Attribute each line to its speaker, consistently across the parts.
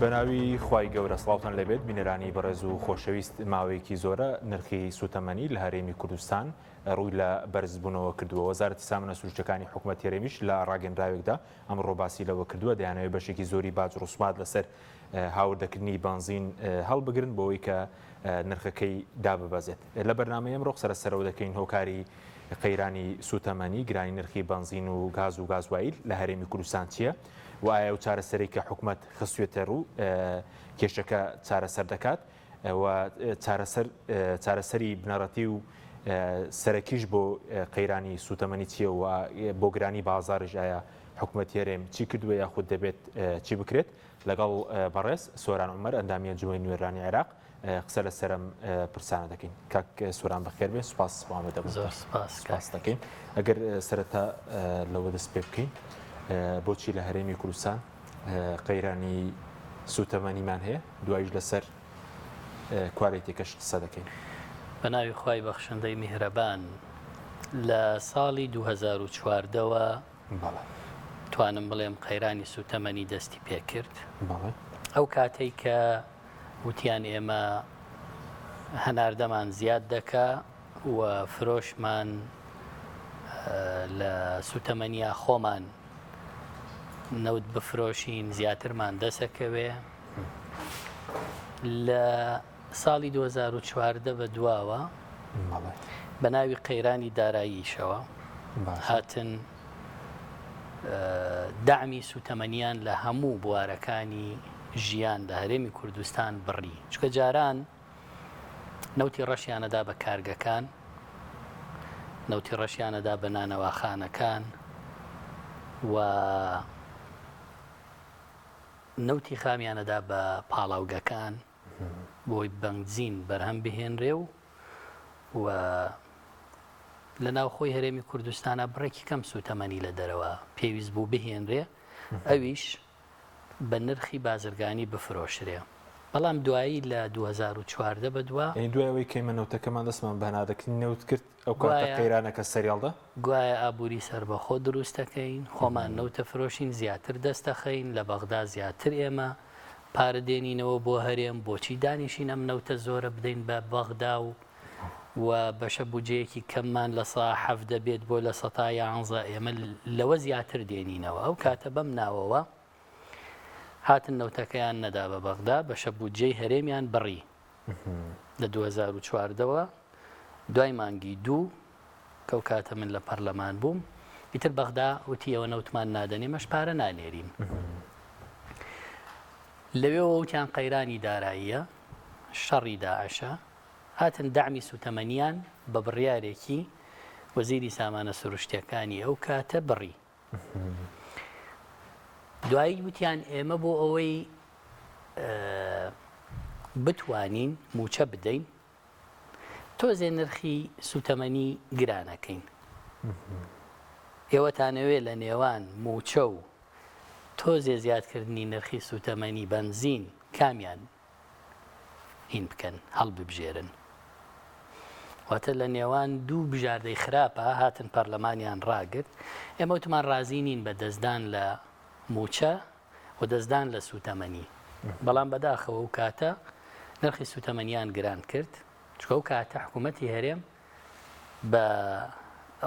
Speaker 1: بەناوی خوای گەورە سڵاوتان لێبێت بینەرانی بەڕێز و خۆشەویست ماوەیەکی زۆرە نرخی سوتەمەنی لە هەرێمی کوردستان ڕووی لە بەرزبوونەوە کردووە وەزارەتی سامانە سروشتەکانی حکوومەت هەرێمیش لە ڕاگەنراوێکدا ئەمڕۆ باسی لەوە کردووە دەیانەوێت بەشێکی زۆری باج ڕسومات لەسەر هاوردەکردنی بەنزین هەڵبگرن بۆی کە نرخەکەی داببەزێت. لە بەرنامەی ئەمڕۆ قسە لەسەرەوە دەکەین هۆکاری قەیرانی سووتەمەنی، گرانی نرخی بەنزین و گاز و گازوایل لە هەرێمی کوردستان چییە و ئایا ئەو چارەسەرەی کە حکومەت خستوێتە ڕوو کێشەکە چارەسەر دەکات و چارەسەر چارەسەری بنەڕەتی و سەرەکیش بۆ قەیرانی سووتەمەنی چییە و بۆ گرانی بازاڕیش ئایا حکومەتی هەرێم چی کردووە یاخود دەبێت چی بکرێت؟ لەگەڵ بەڕێز سۆران عومەر ئەندامی ئەنجومەنی نوێنەرانی عێراق قسە لەسەر ئەم پرسانە دەکەین. کاک سۆران بەخێر بێن، سوپاس بۆ ئامادەبوونتان.
Speaker 2: زۆر سوپاس کاک.
Speaker 1: سوپاس دەکەین. ئەگەر سەرەتا لەوە دەست پێ بکەین بۆچی لە هەرێمی کوردستان قەیرانی سوتەمەنیمان هەیە، دوایش لەسەر کوالێتیەکەش قسە دەکەین.
Speaker 2: بە ناوی خوای بەخشندەی میهرەبان لە ساڵی 2014 وە توانم بڵێم قەیرانی سوتەمەنی دەستی پێکرد ئەو کاتەی کە وتیان ئێمە هەناردەمان زیاد دەکا و فرۆشمان لە سوتەمەنیا خۆمان نەوت بفرۆشین زیاترمان دەسەکەوێ لە ساڵی 2014 بە دواوە بە ناوی قەیرانی داراییشەوە هاتن دەعمی سوتەمەنیان لە هەموو بوارەکانی ژیان لە هەرێمی کوردستان بڕی چکە جاران نەوتی ڕەشیانەدا بە کارگەکان نەوتی ڕەشیانەدا بە نانەواخانەکان و نەوتی خامیانەدا بە پاڵاوگەکان بۆی بەنزین بەرهەم بهێنرێ و و لە ناوخۆی هەرێمی کوردستانە بڕێکی کەم سوتەمەنی لە دەرەوە پێویست بوو بهێنرێ ئەویش بە نرخی بازرگانی بفرۆشرێ بەڵام دوایی لە 2014 بەدوا
Speaker 1: یعنی دوای ئەوەی کە ئێمە نەوتەکەمان دەستمان بە هەناردەکردنی نەوت کرد ئەو کاتە قەیرانەکە سەریهەڵدا؟
Speaker 2: گوایە ئابووری سەربەخۆ دروست دەکەین، خۆمان نەوتە فرۆشین زیاتر دەست دەخەین، لە بەغدا زیاتر ئێمە پارە دێنینەوە بۆ هەرێم، بۆچی دانیشین ئەم نەوتە زۆرە بدەین بە بەغدا و و بەشە بودجەیەکی کەممان لە سا 17 بێت بۆ لە سەتا یانزە ئێمە لەوە زیاتر دێنینەوە ئەو کاتە بەم ناوەوە هاتن نەوتەکەیان نەدا بە بەغدا بەشە بودجەی هەرێمیان بڕی لە 2014 وە دوای مانگی دوو کەو کاتە من لە پەرلەمان بووم ئیتر بەغدا وتی ئەوە نەوتمان نادەنێ مەش پارە نانێرین لەوێەوە وتیان قەیرانی داراییە شەڕی داعشە هاتن دەعمی سوتەمەنیان بە بڕیارێکی وەزیری سامانە سروشتیەکانی ئەو کاتە بڕی دوایی وتیان ئێمە بۆ ئەوەی بتوانین موچە بدەین تۆزێ نرخی سوتەمەنی گرانەکەین ئێوەتانەوێ لە نێوان موچە و تۆزێ زیادکردنی نرخی سوتەمەنی بەنزین کامیان هین بکەن هەڵببژێرن واتە لە نێوان دوو بژاردەی خراپە هاتن پەرلەمانیان ڕاگرت ئێمە وتمان ڕازی نین بە دەستدان لە موچە و دەستدان لە سوتەمەنی بەڵام بەداخەوە و کاتە نرخی سوتەمەنیان گران کرد چکە و کاتە حکوومەتی هەرێم بە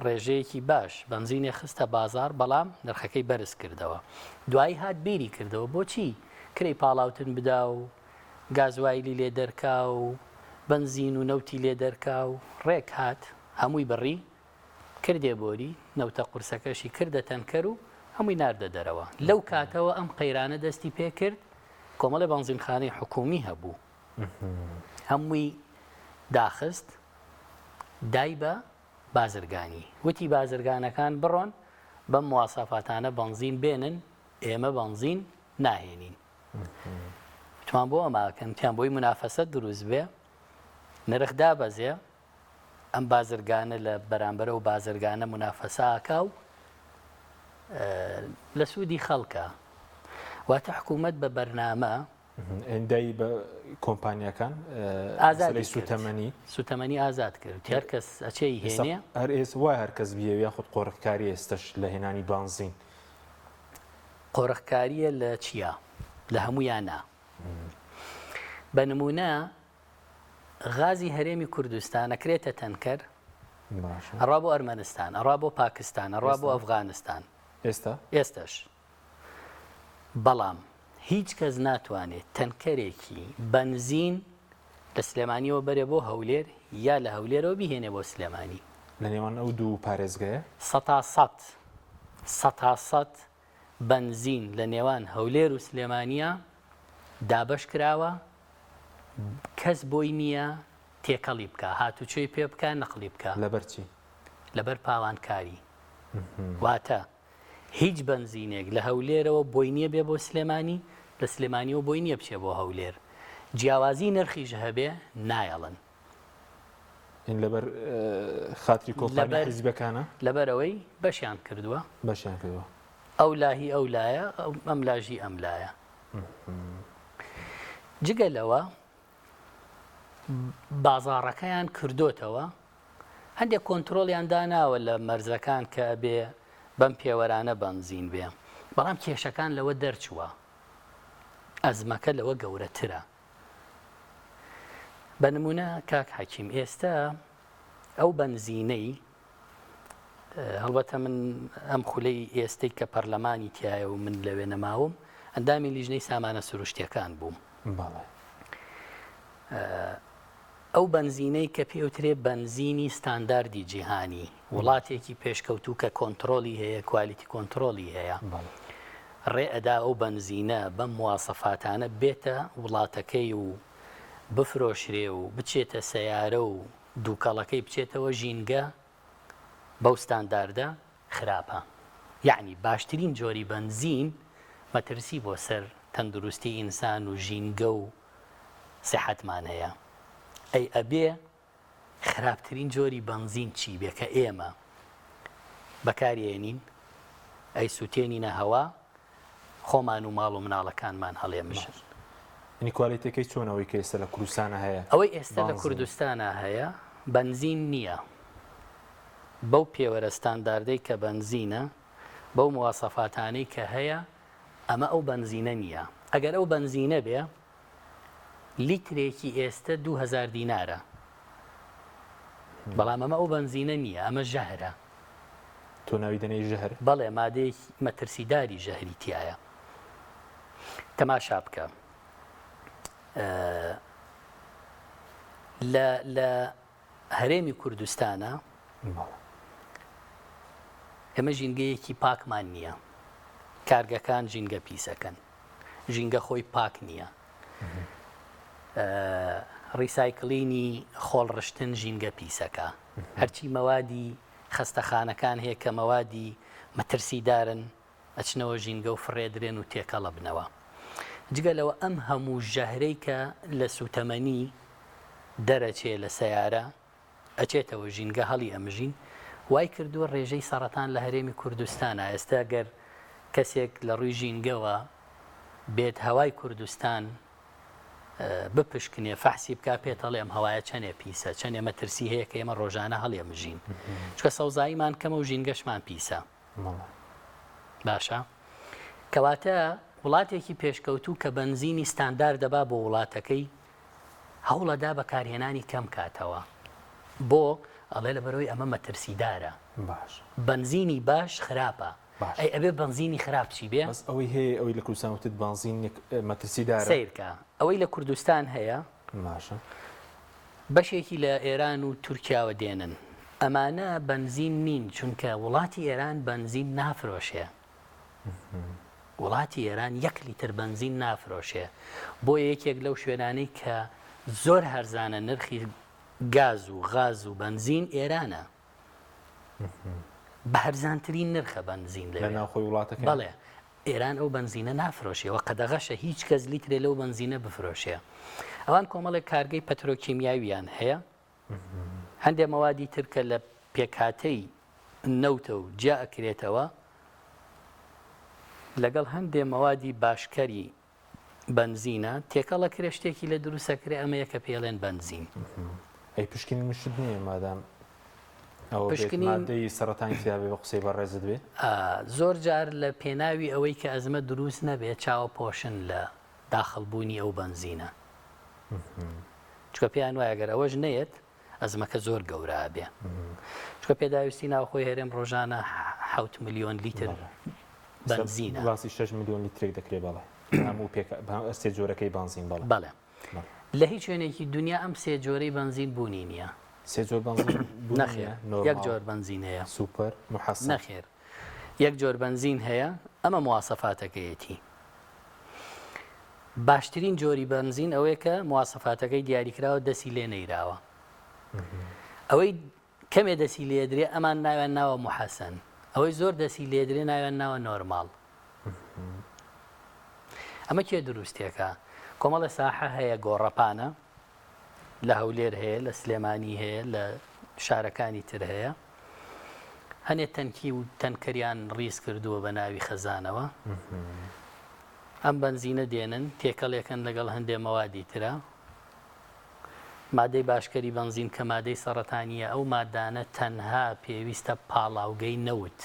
Speaker 2: ڕێژەیەکی باش بەنزینێ خستە بازاڕ بەڵام نرخەکەی بەرز کردەوە دوایی هات بیری کردەوە بۆچی کرێی پاڵاوتن بدا و گازوایلی لێ دەرکا و بەنزین و نەوتی لێ دەرکا و ڕێک هات هەمووی بڕی کردێ بۆری نەوتە قورسەکەشی کردە تەنکەر و هەمووی ناردە دەرەوە لەو کاتەوە ئەم قەیرانە دەستی پێکرد کۆمەڵی بەنزینخانەی حکومی هەبوو هەمووی داخست دای بە بازرگانی وتی بازرگانەکان بڕۆن بەم مواسافاتانە بەنزین بێنن ئێمە بەنزین ناهێنین وتمان بۆ ئەماکەن وتیان بۆی منافەسە دروست بێ نرخ دابەزێ ئەم بازرگانە لە بەرامبەرە و بازرگانە منافەسە ئاکا و لە سوودی خەڵکە واتە حکوومەت بە بەرنامە
Speaker 1: دای بە کۆمپانیاکان
Speaker 2: ئازادی
Speaker 1: سوتەمەنی
Speaker 2: سوتەمەنی ئازاد کرد هەر کەس ئەچێ هێنێ
Speaker 1: هەر ئێس وای هەر کەس بیەوێ یاخود قۆرخکاری ئێستش لە هێنانی بانزین
Speaker 2: قۆرخکاریە لە چیا لە هەموویان نا. بە نموونە غازی هەرێمی کوردستان ئەکرێتە تەنکەر ئەڕا بۆ ئەرمەنستان ئەڕا بۆ پاکستان ئەڕا بۆ ئەفغانستان
Speaker 1: ئێستا
Speaker 2: ئێستش بەڵام هیچ کەس ناتوانێت تەنکەرێکی بەنزین لە سلێمانیەوە بەرێ بۆ هەولێر یا لە هەولێرەوە بیهێنێ بۆ سلێمانی.
Speaker 1: لە نێوان ئەو دوو پارێزگایە؟
Speaker 2: سەتا سەت سەتا سەت بەنزین لە نێوان هەولێر و سلێمانیە دابەش کراوە کەس بۆی نییە تێکەڵی بکا هاتوچۆی پێ بکا نەقلی بکا.
Speaker 1: لەبەر چی؟
Speaker 2: لەبەر پاوانکاری واتە هیچ بەنزینێک لە هەولێرەوە بۆی نییە بێ بۆ سلێمانی، لە سلێمانیەوە بۆی نییە بچێ بۆ هەولێر. جیاوازی نرخیش هەبێ نایەڵن.
Speaker 1: این لەبەر خاتری کۆمپانیا حیزبەکانە؟
Speaker 2: لەبەر ئەوەی بەشیان کردووە.
Speaker 1: بەشیان کردووە.
Speaker 2: ئەو لا هی ئەو لایە، ئەم لاش هی ئەم لایە. جگە لەوە بازاڕەکەیان کردۆتەوە، هەندێک کۆنترۆڵیان داناوە لە مەرزەکان کە ئەبێ بەم پێوەرانە بەنزین بێ، بەڵام کێشەکان لەوە دەرچووە، ئەزمەکە لەوە گەورەترە. بە نمونە کاک حەکیم ئێستا ئەو بەنزینەی هەڵبەتە من ئەم خولەی ئێستەی کە پەرلەمانی تایە و من لەوێ نەماوم ئەندامی لیژنەی سامانە سروشتیەکان بووم. ئەو بەنزینەی کە پێوترێ بەنزینی ستانداردی جیهانی، وڵاتێکی پێشکەوتوو کە کۆنترۆڵی هەیە، quality control ی هەیە، ڕێ ئەدا ئەو بەنزینە بەم مواسەفاتانە بێتە وڵاتەکەی و بفرۆشرێ و بچێتە سەیارە و دووکەڵەکەی بچێتەوە ژینگە بەو ستانداردە خراپە. یەعنی باشترین جۆری بەنزین مەترسی بۆ سەر تەندروستی ئینسان و ژینگە و سیحەتمان هەیە ئەی ئەبێ خراپترین جۆری بەنزین چی بێ کە ئێمە بەکاری ئێنین ئەی سوتێنینە هەوا خۆمان و ماڵ و مناڵەکانمان هەڵێمژن.
Speaker 1: یانی کوالێتیەکەی چۆنە ئەوەی کە ئێستا لە کوردستانا هەیە؟
Speaker 2: ئەوەی ئێستا لە کوردستانا هەیە بەنزین نییە بەو پێوەرە ستانداردەی کە بەنزینە بەو مواسەفاتانەی کە هەیە ئەمە ئەو بەنزینە نییە ئەگەر ئەو بەنزینە بێ لیترێکی ئێستە 2000 دینارە بەڵام ئەمە ئەو بەنزینە نییە ئەمە ژەهرە.
Speaker 1: تۆ ناوی دەنێی ژەهر؟
Speaker 2: بەڵێ مادەیەکی مەترسیداری ژەهری تیایە تەماشا بکە لە لە هەرێمی کوردستانە ئێمە ژینگەیەکی پاکمان نییە کارگەکان ژینگە پیسەکەن ژینگە خۆی پاک نییە ڕیسایکلینی خۆڵڕشتن ژینگە پیسەکە هەرچی مەوادی خەستەخانەکان هەیە کە مەوادی مەترسیدارن ئەچنەوە ژینگە و فڕێدرێن و تێکەڵ ئەبنەوە. جگە لەوە ئەم هەموو ژەهرەی کە لە سووتەمەنی دەرەچێ لە سەیارە ئەچێتەوە ژینگە هەڵی ئەمژین وای کردووە ڕێژەی سەڕەتان لە هەرێمی کوردستانا ئێستا گەر کەسێک لە ڕووی ژینگەوە بێت هەوای کوردستان بپشکنێ فەحسی بکا پێت ئەڵێ ئەم هەوایە چەنێ پیسە چەنێ مەترسی هەیە کە ئێمە ڕۆژانە هەڵیەمژین چونکە سەوزاییمان کەمە و ژینگەشمان پیسە. باشە کەواتە وڵاتێکی پێشکەوتوو کە بەنزینی ستاندار دەبا بۆ وڵاتەکەی هەوڵەدا بەکارهێنانی کەم کاتەوە بۆ ئەڵێ لە بەرەوەی ئەمە مەترسیدارە
Speaker 1: باش
Speaker 2: بەنزینی باش خراپە ئەی ئەبێ بەنزینی خراپ چی بێ
Speaker 1: بەس ئەوەی هەیە ئەوەی لە کوردستان وتت بەنزین مەترسیدارە
Speaker 2: سەیرکە ئەوەی لە کوردستان هەیە
Speaker 1: باشە
Speaker 2: بەشێکی لە ئێران و تورکیاوە دێنن. ئەمانە بەنزین نین چونکە وڵاتی ئێران بەنزین نافرۆشێ. وڵاتی ئێران یەک لیتر بەنزین نافرۆشێ. بۆیە یەکێک لەو شوێنانەی کە زۆر هەرزانە نرخی گاز و غاز و بەنزین ئێرانە. بە هەرزانترین نرخە بەنزین
Speaker 1: لەوێ. لە ناوخۆی وڵاتەکەیان؟
Speaker 2: بەڵێ. ئێران ئەو بەنزینە نافرۆشێ و قەدەغەشە هیچ کەس لیترێ لەو بەنزینە بفرۆشێ. ئەوان کۆمەڵێک کارگەی پەترۆکیمیاویان هەیە، هەندێ مەوادی تر کە لە پێکهاتەی نەوتە و جیا ئەکرێتەوە لەگەڵ هەندێ مەوادی باشکەری بەنزینە تێکەڵ ئەکرێ شتێکی لێ دروست ئەکرێ ئەمەیە کە پێی ئەڵێن بەنزین.
Speaker 1: ئەی پشکنین مشت نییە مادام ئەوە بێت پشکنین مادەی سەرەتانی تیا بێ بە قسەی بەڕێزت بێ؟
Speaker 2: زۆر جار لە پێناوی ئەوەی کە ئەزمە دروست نەبێ چاوە پۆشن لە داخڵ بوونی ئەو بەنزینە. چونکە پێیان وایە گەر ئەوەش نەیەت ئەزمەکە زۆر گەورە ئەبێ. چونکە پێداویستی ناوخۆی هەرێم ڕۆژانە حەوت ملیۆن لیتر بەنزینە.
Speaker 1: باسی شەش ملیۆن لیترێک دەکرێ بەڵێ. هەموو پێک سێ جۆرەکەی بەنزین بەڵێ.
Speaker 2: بەڵێ. لە هیچ شوێنێکی دنیا ئەم سێ جۆرەی بەنزین بوونی نییە.
Speaker 1: سێ جۆر بەنزین بوونی
Speaker 2: نییە؟ نەخێر یەک جۆر بەنزین هەیە.
Speaker 1: سوپەر، موحەسەن.
Speaker 2: نەخێر یەک جۆر بەنزین هەیە ئەمە مواسەفاتەکەیەتی. باشترین جۆری بەنزین ئەوەیە کە مواسەفاتەکەی دیاریکراوە دەسی لێ نەیراوە. ئەوەی کەمێ دەسی لێدرێ ئەمان ناویان ناوە موحەسەن، ئەوەی زۆر دەسی لێدرێ ناویان ناوە نۆرماڵ. ئەمە کێ دروستێکە؟ کۆمەڵێ ساحە هەیە گۆڕەپانە لە هەولێر هەیە لە سلێمانی هەیە لە شارەکانی تر هەیە هەنێ تەنکی و تەنکەریان ڕیز کردووە بە ناوی خەزانەوە ئەم بەنزینە دێنن تێکەڵێکن لەگەڵ هەندێ مەوادی ترە مادەی باشکەری بەنزین کە مادەی سەڕەتانییە، ئەو مادانە تەنها پێویستە پاڵاوگەی نەوت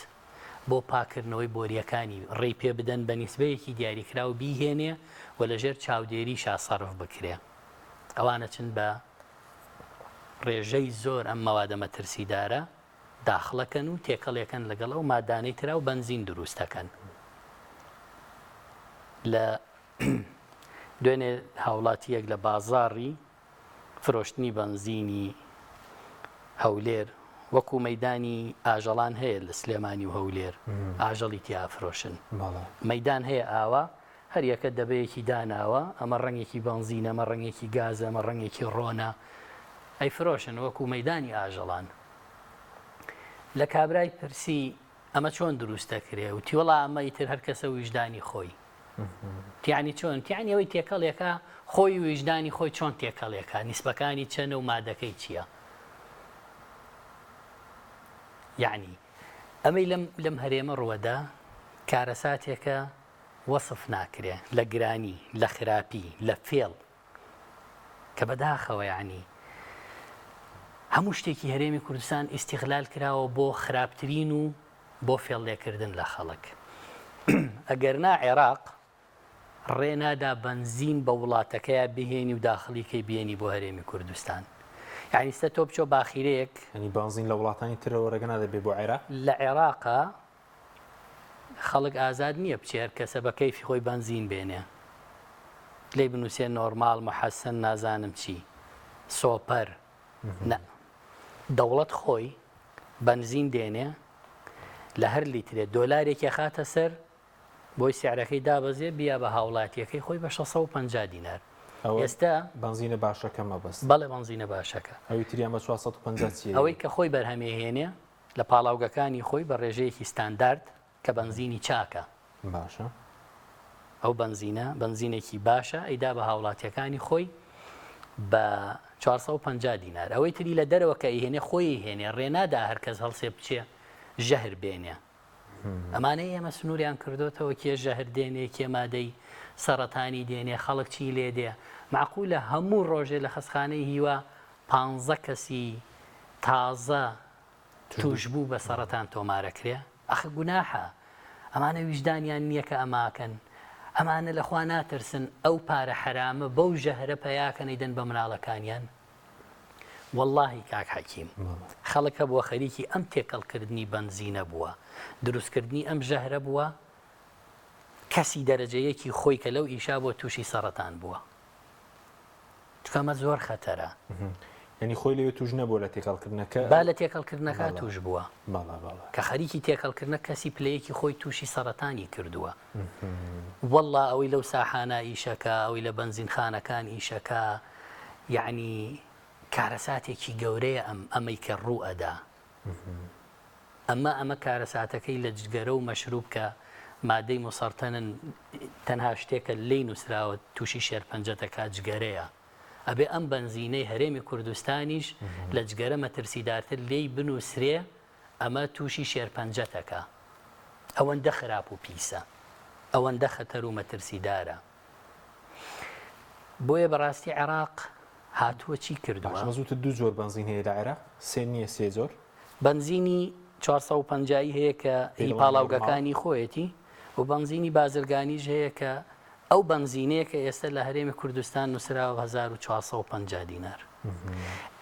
Speaker 2: بۆ پاککردنەوەی بۆرییەکانی ڕێی پێ بدەن بە نیسبەیەکی دیاریکراو بیهێنێ و لەژێر چاودێریشا سەرف بکرێ. ئەوان ئەچن بە ڕێژەی زۆر ئەم مەوادە مەترسیدارە داخڵەکەن و تێکەڵیەکەن لەگەڵ ئەو مادانەی ترا و بەنزین دروستەکەن. لە دوێنێ هاوڵاتییەک لە بازاڕی فرۆشتنی بەنزینی هەولێر وەکو مەیدانی ئاژەڵان هەیە لە سلێمانی و هەولێر ئاژەڵی تیا ئەفرۆشن مەیدان هەیە ئاوا هەر یەکە دەبەیەکی داناوە ئەمە ڕەنگێکی بەنزینە ئەمە ڕەنگێکی گازە ئەمە ڕەنگێکی ڕۆنە ئەیفرۆشن وەکو مەیدانی ئاژەڵان لە کابرای پرسی ئەمە چۆن دروست دەکرێ؟ وتی وەڵا ئەمە ئیتر هەر کەسە ویژدانی خۆی. تیانی چۆن؟ تیانی ئەوەی تێکەڵێکە خۆی ویژدانی خۆی چۆن تێکەڵێکە، نیسبەکانی چەنە و مادەکەی چییە؟ یعنی ئەمەی لەم لەم هەرێمە ڕووەدا کارەساتێکە وەسف ناکرێ لە گرانی، لە خراپی، لە فێڵ، کە بەداخەوە یانی هەموو شتێکی هەرێمی کوردستان ئیستیغلال کراوە بۆ خراپترین و بۆ فێڵ لێکردن لە خەڵک. ئەگەرنا عێراق ڕێ نادا بەنزین بە وڵاتەکەیا بهێنی و داخڵی کەی بێنی بۆ هەرێمی کوردستان. یعنی سە تۆ بچۆ باخیرەیەک.
Speaker 1: یعنی بەنزین لە وڵاتانی ترەوە ڕێگە نادا بێ بۆ عێراق؟
Speaker 2: لە عێراقا خەڵک ئازاد نییە بچێ هەر کەسە بە کەیفی خۆی بەنزین بێنێ لێی بنووسێ نۆرماڵ محەسەن نازانم چی سۆپەر نە دەوڵەت خۆی بەنزین دێنێ لە هەر لیترێ دۆلارێکی خاتە سەر بۆی سعرەکەی دابەزێ بیا بە هاوڵاتیەکەی خۆی بە 650 دینار ئێستا
Speaker 1: بەنزینە باشەکە مەبەست
Speaker 2: بەڵێ بەنزینە باشەکە
Speaker 1: ئەوی تریان بە 450 چیە
Speaker 2: ئەوەی کە خۆی بەرهەمێهێنێ لە پاڵاوگەکانی خۆی بە ڕێژەیەکی ستاندارد کە بەنزینی چاکە.
Speaker 1: باشە.
Speaker 2: ئەو بەنزینە بەنزینێکی باشە ئەیدا بە هاوڵاتیەکانی خۆی بە 450 دینار ئەوەی تری لە دەرەوە کە ئەیهێنێ خۆی ئەیهێنێ ڕێ نادا هەر کەس هەڵسێ بچێ ژەهر بێنێ ئەمانەی ئێمە سنووریان کردوتەوە کێ ژەهر دێنێ کێ مادەی سەرەتانی دێنێ خەڵک چی لێ دێ معقولە هەموو ڕۆژێ لە خەسخانەی هیوا پانزە کەسی تازە توشبوو بە سەڕەتان تۆمارەکرێ؟ ئەخ گوناحە ئەمانە ویژدانیان نیە کە ئەماکەن ئەمانە لە خوا ناترسن ئەو پارە حەرامە بەو ژەهرە پەیاکەن ئەیدەن بە مناڵەکانیان وەڵاهی کاک حەکیم خەڵک هەبووە خەریکی ئەم تێکەڵکردنی بەنزینە بووە دروستکردنی ئەم ژەهرە بووە کەسی دەرەجە یەکی خۆی کە لەو ئیشا بووە تووشی سەڕەتان بووە. چونکە ئەمە زۆر خەتەرە.
Speaker 1: یانی خۆی لەوێ توش نەبووە لە تێکەڵکردنەکە؟
Speaker 2: با لە تێکەڵکردنەکە توش بووە. بەڵێ بەڵێ. کە خەریکی تێکەڵکردنە کەسی پلەیەکی خۆی تووشی سەڕەتانی کردووە. وەڵڵا ئەوەی لەو ساحانە ئیشەکا، ئەوەی لە بەنزینخانەکان ئیشەکا، یەعنی کارەساتێکی گەورەیە ئەم ئەمەی کە ڕوو ئەدا. ئەمە ئەمە کارەساتەکەی لە جگەرە و مەشروب کە مادەی موسەڕتەنن تەنها شتێکە لێی نوسراوە توشی شێرپەنجە دەکات جگەرەیە ئەبێ ئەم بەنزینەی هەرێمی کوردستانیش لە جگەرە مەترسیدارتر لێی بنوسرێ ئەمە توشی شێرپەنجەتەکا ئەوەندە خراپ و پیسە ئەوەندە خەتەر و مەترسیدارە بۆیە بەڕاستی عێراق هاتووە چی کردووە؟
Speaker 1: باشە بەس وتت دوو جۆر بەنزین هەیە لە عێراق سێ نییە سێ جۆر؟
Speaker 2: بەنزینی 450 ی هەیە کە هی پاڵاوگەکانی خۆیەتی و بەنزینی بازرگانیش هەیە کە ئەو بەنزینەیە کە ئێستا لە هەرێمی کوردستان نووسراوە 1450 دینار.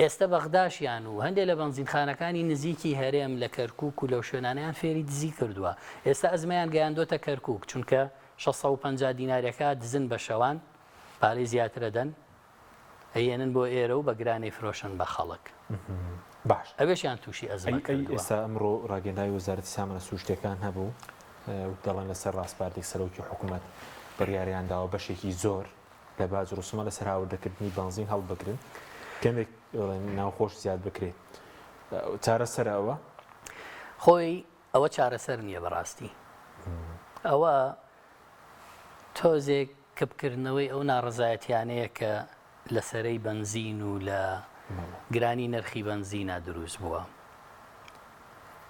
Speaker 2: ئێستا بەغداشیان و هەندێک لە بەنزینخانەکانی نزیکی هەرێم لە کەرکوک و لەو شوێنانیان فێری دزی کردووە. ئێستا ئەزمەیان گەیاندۆتە کەرکوک چونکە 650 دینارەکە دزن بە شەوان پارەی زیاترە دەن ئەیێنن بۆ ئێرە و بە گرانی فرۆشن بە خەڵک.
Speaker 1: باش
Speaker 2: ئەوێشیان تووشی ئەزمە
Speaker 1: ئەی
Speaker 2: کردووە.
Speaker 1: ئێستا ئەمڕۆ ڕاگەنداوی وەزارەتی سامانە سروشتیەکان هەبوو دەڵێن لەسەر ڕاسپاردەی سەرۆکی حکوومەت بڕیاریان داوە بەشێکی زۆر لە باج ڕسومە لەسەر هاوردەکردنی بەنزین هەڵبگرن کەمێک ناوخۆش زیاد بکرێت چارەسەرە ئەوە؟
Speaker 2: خۆی ئەوە چارەسەر نییە بەڕاستی ئەوە تۆزێک کپکردنەوەی ئەو ناڕەزایەتیانەیە کە لە سەرەی بەنزین و لە گرانی نرخی بەنزینا دروست بووە.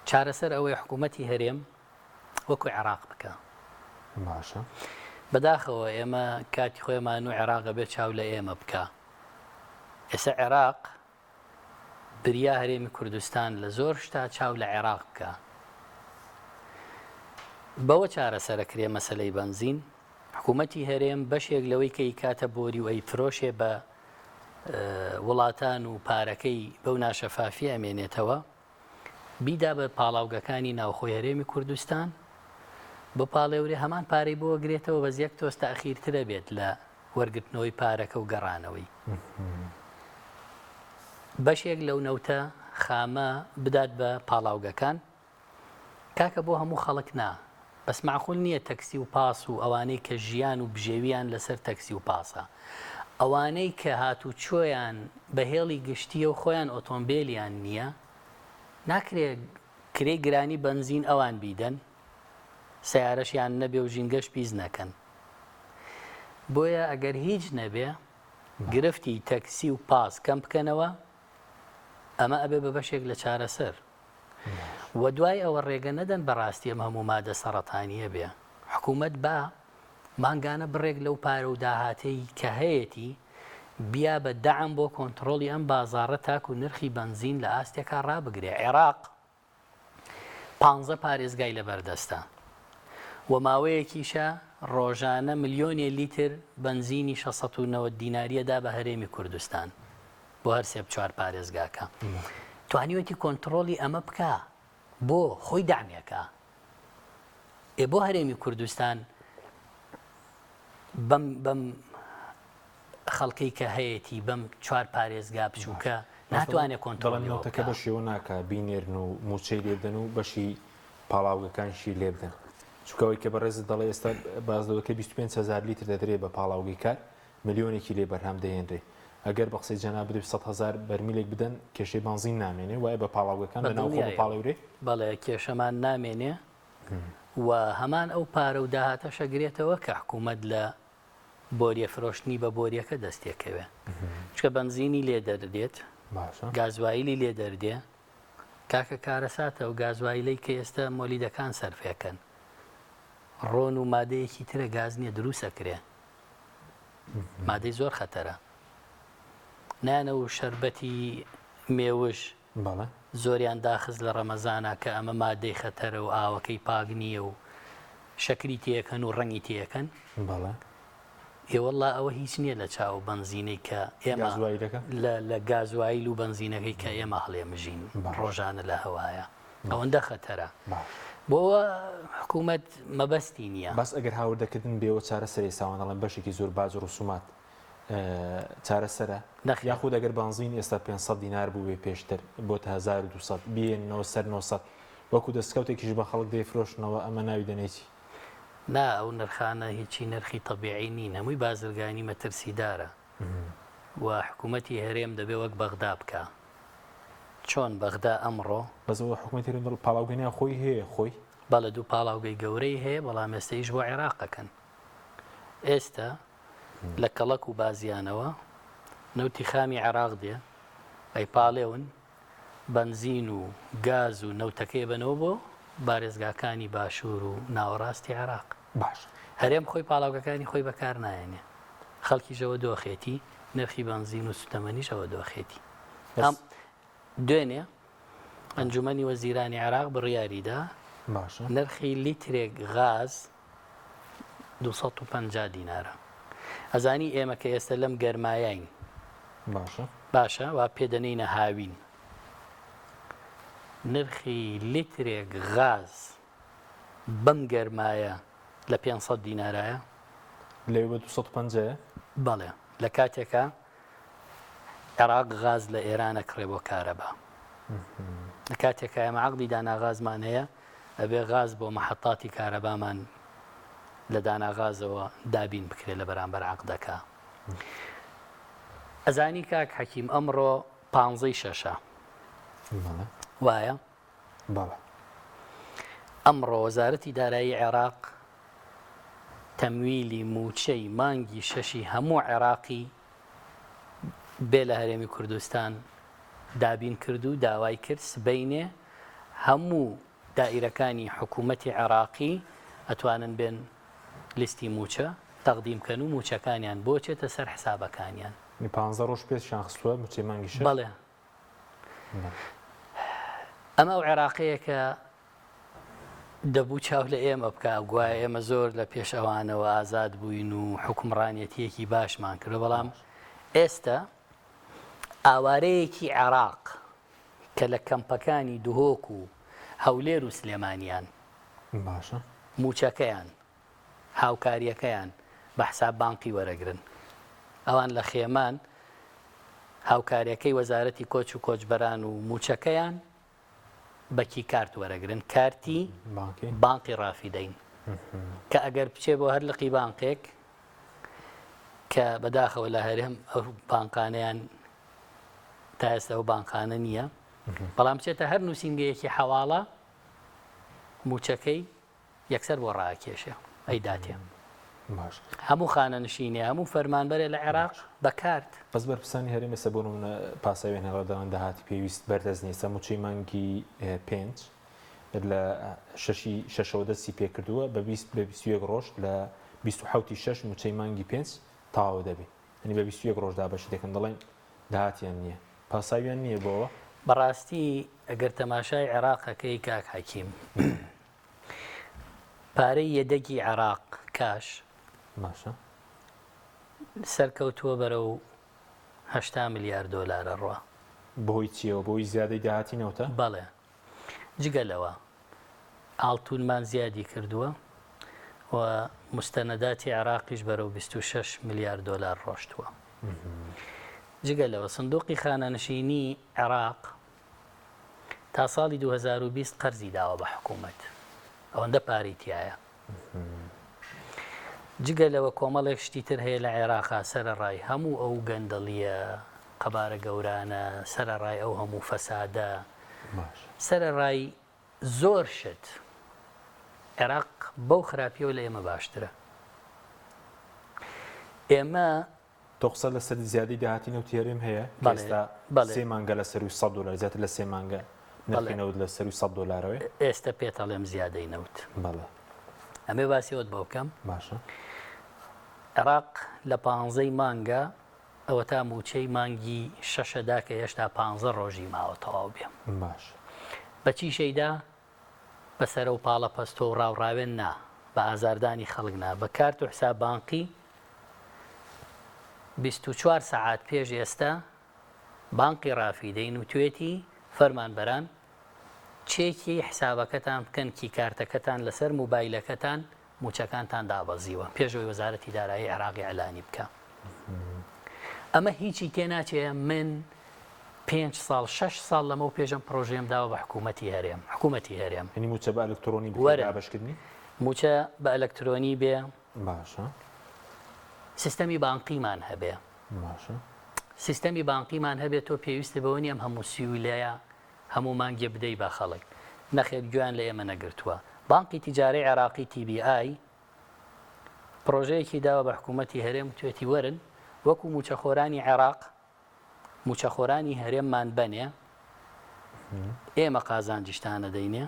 Speaker 2: چارەسەر ئەوەی حکوومەتی هەرێم وەکو عێراق بکە.
Speaker 1: باشە.
Speaker 2: بەداخەوە ئێمە کاتی خۆیمان و عێراق بێ چاو لە ئێمە بکە. ئێستا عێراق بریا هەرێمی کوردستان لە زۆر شتا چاو لە عێراق بکا. بەوە چارەسەرەکرێ مەسەلەی بەنزین، حکوومەتی هەرێم بەشێک لەوەی کە ئیکاتە بۆری و ئەیفرۆشێ بە وڵاتان و پارەکەی بەو ناشەفافیە ئەمێنێتەوە، بیدا بە پاڵاوگەکانی ناوخۆی هەرێمی کوردستان بپاڵێورێ هەمان پارەی بۆ ئەگرێتەوە بەس یەک تۆز تاخیرترە بێت لە وەرگرتنەوەی پارەکە و گەڕانەوەی بەشێک لەو نەوتە خامە بدات بە پاڵاوگەکان کاکە بۆ هەموو خەڵک نا بەس مەعقول نییە تەکسی و پاس و ئەوانەی کە ژیان و بژێویان لەسەر تەکسی و پاسە ئەوانەی کە هاتوچۆیان بە هێڵی گشتییە و خۆیان ئۆتۆمبێلیان نییە ناکرێ کرێی گرانی بەنزین ئەوان بیدەن سەیارەشیان نەبێ و ژینگەش پیس نەکەن بۆیە ئەگەر هیچ نەبێ گرفتی تەکسی و پاس کەم بکەنەوە ئەمە ئەبێ بە بەشێک لە چارەسەر و دوای ئەوە ڕێگە نەدەن بەڕاستی ئەم هەموو مادە سەڕەتانییە بێ. حکوومەت با مانگانە بڕێک لەو پارە و داهاتەی کە هەیەتی بیا بە دەعم بۆ کۆنتڕۆڵی ئەم بازاڕە تاکوو نرخی بەنزین لە ئاستێکا ڕابگرێ. عێراق پانزە پارێزگای لەبەردەستە و ماوەیەکیشە ڕۆژانە ملیۆنێ لیتر بەنزینی 690 دینارییە دا بە هەرێمی کوردستان. بۆ هەر سێ چوار پارێزگاکە توانیوەتی کۆنتڕۆڵی ئەمە بکا بۆ خۆی دامێکە ئێ بۆ هەرێمی کوردستان بەم بەم خەڵکی کە هەیەی بەم چوار پارێزگا بچووکە ناتوانێت کۆنترۆڵی
Speaker 1: نەوتەکە بە شێوە ناکە بینێرن و موچەی لێبدەن و بەشی پاڵاوگەکانشی لێبدەن چکەوەی کە بەڕێزت دەڵێ ئێستا باز لەوەکە 25 هزار لیتر دەدرێ بە پاڵاوگەی کار ملیۆنێکی لێ بەرهەم دەهێنرێ ئەگەر بە قسەی جەنابت بێ 100 هەزار بەرمیلێک بدەن کێشەی بەنزین نامێنێ وایە بە پاڵاوگەکان
Speaker 2: بە
Speaker 1: لە ناوخۆ
Speaker 2: دڵنیایەوە
Speaker 1: بپاڵێورێ؟
Speaker 2: بەڵێ کێشەمان نامێنێ و هەمان ئەو پارە و داهاتەش ئەگرێتەوە کە حکوومەت لە بۆریە فرۆشتنی بە بۆریەکە دەستێکەوێ چکە بەنزینی لێ دەردێت
Speaker 1: باشە
Speaker 2: گازوایلی لێ دەردێ کاکە کارەساتە و گازوایلەی کە ئێستا مۆلیدەکان سەرفێکەن ڕۆن و مادەیەکی ترە گاز نییە دروستەکرێ مادەی زۆر خەتەرە نانە و شەربەتی مێوژ زۆریان داخست لە ڕەمەزانا کە ئەمە مادەی خەتەرە و ئاوەکەی پاک نییە و شەکری تێکەن و ڕەنگی تێکەن ئێ والله ئەوە هیچ نییە لە چاو بەنزینەی کە ئێمە لە گازوایل و بەنزینەکەی کە ئێمە هەڵێمژین ڕۆژانە لە هەوایە ئەوەندە خەتەرە بۆ حکوومەت مەبەستی نییە.
Speaker 1: بەس ئەگەر هاوردەکردن بێ وە چارەسەرە ئێستا ئەوان دەڵێن بەشێکی زۆر باج و ڕسومات چارەسەرە
Speaker 2: نەخێر.
Speaker 1: یاخود ئەگەر بەنزین ئێستا 500 دینار بووبێ پێشتر بۆتە 1200 بیێننەوە سەر 900 وەکو دەستکەوتێکیش بە خەڵک دەیفرۆشنەوە ئەمە ناوی دەنێی چی؟
Speaker 2: نا ئەو نرخانە هیچی نرخی تەبیعی نین هەمووی بازرگانی مەترسیدارە و حکوومەتی هەرێم دەبێ وەک بەغدا بکا چۆن بەغدا ئەمڕۆ.
Speaker 1: بەس ئەوە حکومەتی هەرێم دەڵێ پاڵاوگەی ناوخۆی هەیە خۆی؟
Speaker 2: بەڵێ دوو پاڵاوگەی گەورەی هەیە بەڵام ئێستە ئیش بۆ عێراق ئەکەن ئێستە لە کەڵەک و بازیانەوە نەوتی خامی عێراق دێ ئەیپاڵێون بەنزین و گاز و نەوتەکەی بەنەوە بۆ بارێزگاکانی باشوور و ناوەڕاستی عێراق.
Speaker 1: باش.
Speaker 2: هەرێم خۆی پاڵاوگەکانی خۆی بەکار نایەنێ خەڵکیش ئەوە دۆخێتی نرخی بەنزین و سوتەمەنیش ئەوە دۆخێتی.
Speaker 1: بەس.
Speaker 2: دوێنێ ئەنجومەنی وەزیرانی عێراق بڕیاریدا
Speaker 1: باشە.
Speaker 2: نرخی لیترێک غاز. 250 دینارە. ئەزانی ئێمە کە ئێستە لەم گەرمایەین.
Speaker 1: باشە.
Speaker 2: باشە وا پێ دەنێینە هاوین. نرخی لیترێک غاز بەم گەرمایە لە 500 دینارایە؟
Speaker 1: لەوێ بە 250 یە؟
Speaker 2: بەڵێ لە کاتێکا عێراق غاز لە ئێران ئەکڕێ بۆ کارەبا. لە کاتێکا ئێمە عەقدی داناغازمان هەیە ئەبێ غاز بۆ مەحەتاتی کارەبامان لە داناغازەوە دابین بکرێت لە بەرامبەر عەقدەکە. ئەزانی کاک حەکیم ئەمڕۆ پانزەی شەشە وایە؟
Speaker 1: بەڵێ.
Speaker 2: ئەمڕۆ وەزارەتی دارایی عێراق تەمویلی مووچەی مانگی شەشی هەموو عێراقی بێ لە هەرێمی کوردستان دابین کرد و داوای کرد سبەینێ هەموو دائیرەکانی حکوومەتی عێراقی ئەتوانن بێن لیستی مووچە تەقدیم کەن و مووچەکانیان بۆ چێتە سەر حسابەکانیان.
Speaker 1: پانزە ڕۆژ پێشیان خستووە مووچەی مانگی شەش؟
Speaker 2: بەڵێ. ئەمە ئەو عێراقەیە کە دەبوو چاو لە ئێمە بکا، گوایە ئێمە زۆر لە پێش ئەوانەوە ئازاد بووین و حوکمڕانیەتییەکی باشمان کردووە، بەڵام ئێستە ئاوارەیەکی عێراق کە لە کەمپەکانی دهۆک و هەولێر و سلێمانیان
Speaker 1: باشە
Speaker 2: مووچەکەیان هاوکارییەکەیان بە حساب بانقی وەرەگرن. ئەوان لە خێمان هاوکارییەکەی وەزارەتی کۆچ و کۆچبەران و مووچەکەیان بە key card وەرەگرن، کارتی بانقی ڕافیدەین کە ئەگەر بچێ بۆ هەر لقی بانقێک کە بەداخەوە لە هەرێم ئەو بانقانەیان تا ئێستا ئەو بانقانە نییە، بەڵام بچێتە هەر نووسینگەیەکی حەواڵە مووچەکەی یەکسەر بۆ ڕاکێشێ ئەیداتێ.
Speaker 1: باش.
Speaker 2: هەموو خانەنشینێ هەموو فەرمانبەرێ لە عێراق بە کارت.
Speaker 1: بەس بەرپرسانی هەرێم ئێستا بۆ نمونە پاساویان هەیە دەڵێن داهاتی پێویست بەردەست نییە ئێستا مووچەی مانگی پێنج لە شەشی شەشەوە دەستی پێکردووە بە 20 بە 21 ڕۆژ لە 27 شەش مووچەی مانگی پێنج تەواو دەبێ یعنی بە 21 ڕۆژ دابەشی دەکەن دەڵێن داهاتیان نییە پاساویان نییە بۆوە.
Speaker 2: بەڕاستی ئەگەر تەماشای عێراق ئەکەی کاک حەکیم پارەی یەدەگی عێراق کاش
Speaker 1: باشە
Speaker 2: سەرکەوتووە بەرەو 80 ملیار دۆلار ئەڕوا.
Speaker 1: بەهۆی چیەوە؟ بەهۆی زیادەی داهاتی نەوتە؟
Speaker 2: بەڵێ جگە لەوە ئاڵتونمان زیادی کردووە و مستەنەداتی عێراقیش بەرەو 26 ملیار دۆلار ڕۆشتووە. جگە لەوە سندوقی خانەنشینی عێراق تا ساڵی 2020 قەرزی داوە بە حکوومەت ئەوەندە پارەی تایە جگە لەوە کۆمەڵێک شتی تر هەیە لە عێراقا سەرەڕای هەموو ئەو گەندەڵییە قەبارە گەورانە، سەرەڕای ئەو هەموو فەسادە، سەرەڕای زۆر شت، عێراق بەو خراپیەوە لە ئێمە باشترە. ئێمە
Speaker 1: تۆ قسە لەسەر زیادەی داهاتی نەوتی هەرێم هەیە کە ئێستا سێ مانگە لە سەرووی 100 دۆلار زیاتر لە سێ مانگە نرخی نەوت لە سەرووی 100 دۆلارەوەی.
Speaker 2: ئێستە پێت ئەڵێم زیادەی نەوت.
Speaker 1: بەڵێ.
Speaker 2: ئەمێ باسی ئەوەت بۆ بکەم.
Speaker 1: باشە.
Speaker 2: عێراق لە پانزەی مانگە ئەوەتا مووچەی مانگی شەشە دا کە هێشتا پانزە ڕۆژی ماوە تەواو بێ.
Speaker 1: باشە.
Speaker 2: بە چی شەیدا؟ بە سەرە و پاڵە پەستۆ و ڕاوڕاوێن نا، بە ئازاردانی خەڵک نا، بە کارت و حساب بانقی 24 سەعات پێش ئێستا بانقی ڕافیدەین وتوێتی فەرمانبەران چێکی حسابەکەتان بکەن key کارتەکەتان لەسەر موبایلەکەتان موچەکانتان دابەزیوە پێش ئەوەی وەزارەتی دارایی عێراق ئیعلانی بکا ئەمە هیچی تێناچێ من پێنج ساڵ شەش ساڵ لەمەو پێش ئەم پڕۆژەیەم داوە بە حکوومەتی هەرێم حکوومەتی هەرێم
Speaker 1: یعنی موچە بە ئەلکترۆنی بکرێت
Speaker 2: وەرە
Speaker 1: دابەشکردنی
Speaker 2: موچە بە ئەلکترۆنی بێ
Speaker 1: باشە
Speaker 2: سیستەمی بانقیمان هەبێ
Speaker 1: باشە
Speaker 2: سیستەمی بانقیمان هەبێ تۆ پێویستت بەوە نیە ئەم هەموو سیولەیە هەموو مانگێ بدەی بە خەڵک. نەخێر گوێیان لە ئێمە نەگرتووە. بانقی تیجارەی عێراقی TBI پڕۆژەیەکی داوە بە حکوومەتی هەرێم وتوێتی وەرن وەکو مووچەخۆرانی عێراق مووچەخۆرانی هەرێممان بەنێ ئێمە قازانجیشتان ئەدەینێ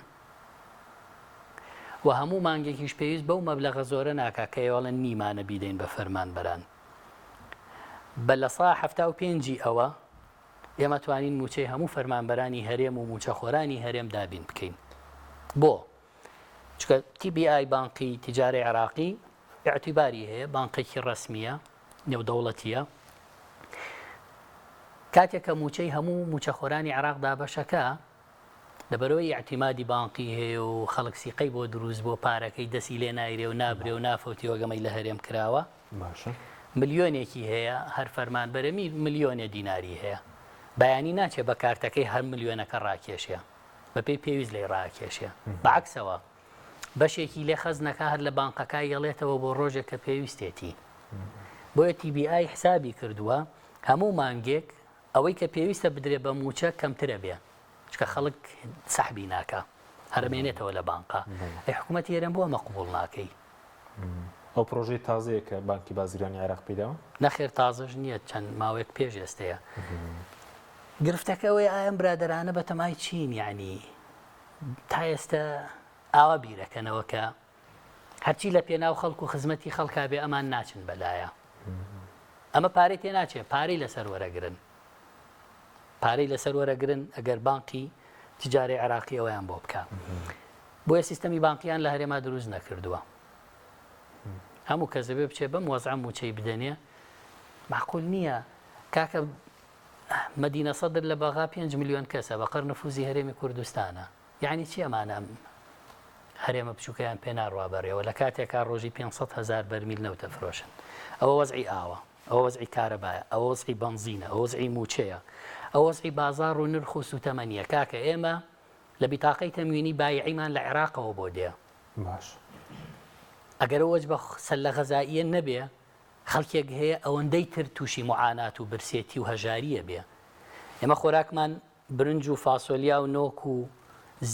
Speaker 2: و هەموو مانگێکیش پێویست بەو مەبلەغە زۆرە ناکا کە ئێوەڵێن نیمانە بیدەین بە فەرمانبەران بە لە سا 75 ئەوە ئێمە توانین مووچەی هەموو فەرمانبەرانی هەرێم و مووچەخۆرانی هەرێم دابین بکەین. بۆ؟ چونکە TBI بانقی تیجارەی عێراقی. ئیعتیباری هەیە، بانقێکی ڕەسمییە، نێودەوڵەتییە. کاتێک کە مووچەی هەموو مووچەخۆرانی عێراق دابەشەکا، لەبەرئەوەی ئیعتیمادی بانقی هەیە و خەڵک سیقەی بۆ دروست بووە، پارەکەی دەستی لێ نایرێ و نابرێ و نافەوتێ وەک ئەمەی لە هەرێم کراوە.
Speaker 1: باشە.
Speaker 2: ملیۆنێکی هەیە، هەر فەرمانبەرە ملیۆنێ دیناری هەیە. بەیانی ناچێ بە کارتەکەی هەر ملیۆنەکە ڕاکێشێ. بەپێی پێویست لێی ڕاکێشێ. بە عەکسەوە بەشێکی لێ خەزنەکا هەر لە بانقەکە یەڵێتەوە بۆ ڕۆژێک کە پێویستێتی. بۆیە TBI حسابی کردووە هەموو مانگێک ئەوەی کە پێویستە بدرێ بە مووچە کەمترە بێ چونکە خەڵک سەحبی ناکا هەرەمێنێتەوە لە بانقا. ئەی حکوومەتی هەرێم بۆ ئەمە قبوڵ ناکەی؟
Speaker 1: ئەو پرۆژەی تازەیە کە بانکی بازرگانی عێراق پێی داوە؟
Speaker 2: نەخێر تازەش نییە چەند ماوەیەک پێش ئێستەیە. گرفتەکە ئەوەیە ئایا ئەم برادەرانە بەتەمای چین یانی تا ئێستە ئاوا بیرەکەنەوە کە هەرچی لە پێناو خەڵک و خزمەتی خەڵکا بێ ئەمان ناچن بەلایە ئەمە پارەی تێ ناچێ پارەی لەسەر وەرەگرن پارەی لەسەر وەرەگرن ئەگەر بانقی تجارەی عێراقی ئەویان بۆ بکە بۆیە سیستەمی بانقیان لە هەرێما دروست نەکردووە هەموو کەس دەبێ بچێ بەم وەزعە موچەی بدەنێ معقول نییە کاکە مەدینە سەدر لە بەغا 5 میلیۆن کەسە بە قەر نفوزی هەرێمی کوردستانە یعنی چی ئەمانە ئەم هەرێمە بچووکەیان پێ ناڕوا بەڕێوە لە کاتێکا ڕۆژی 500 هزار بەرمیل نەوتە فرۆشن ئەوە وەزعی ئاوە ئەوە وەزعی کارەبایە ئەوە وەزعی بەنزینە ئەوە وەزعی مووچەیە ئەوە وەزعی بازاڕ و نرخ و سووتەمەنیە کاکە ئێمە لە بیتاقەی تەموینی بایعیمان لە عێراقەوە بۆ دێ.
Speaker 1: باش.
Speaker 2: ئەگەر ئەو وەجبە سەلە غەزائیە نەبێ خەڵکێک هەیە ئەوەندەی تر تووشی موعانات و برسێتی و هەژاریە بێ. ئێمە خۆراکمان برنج و فاسۆلیا و نۆک و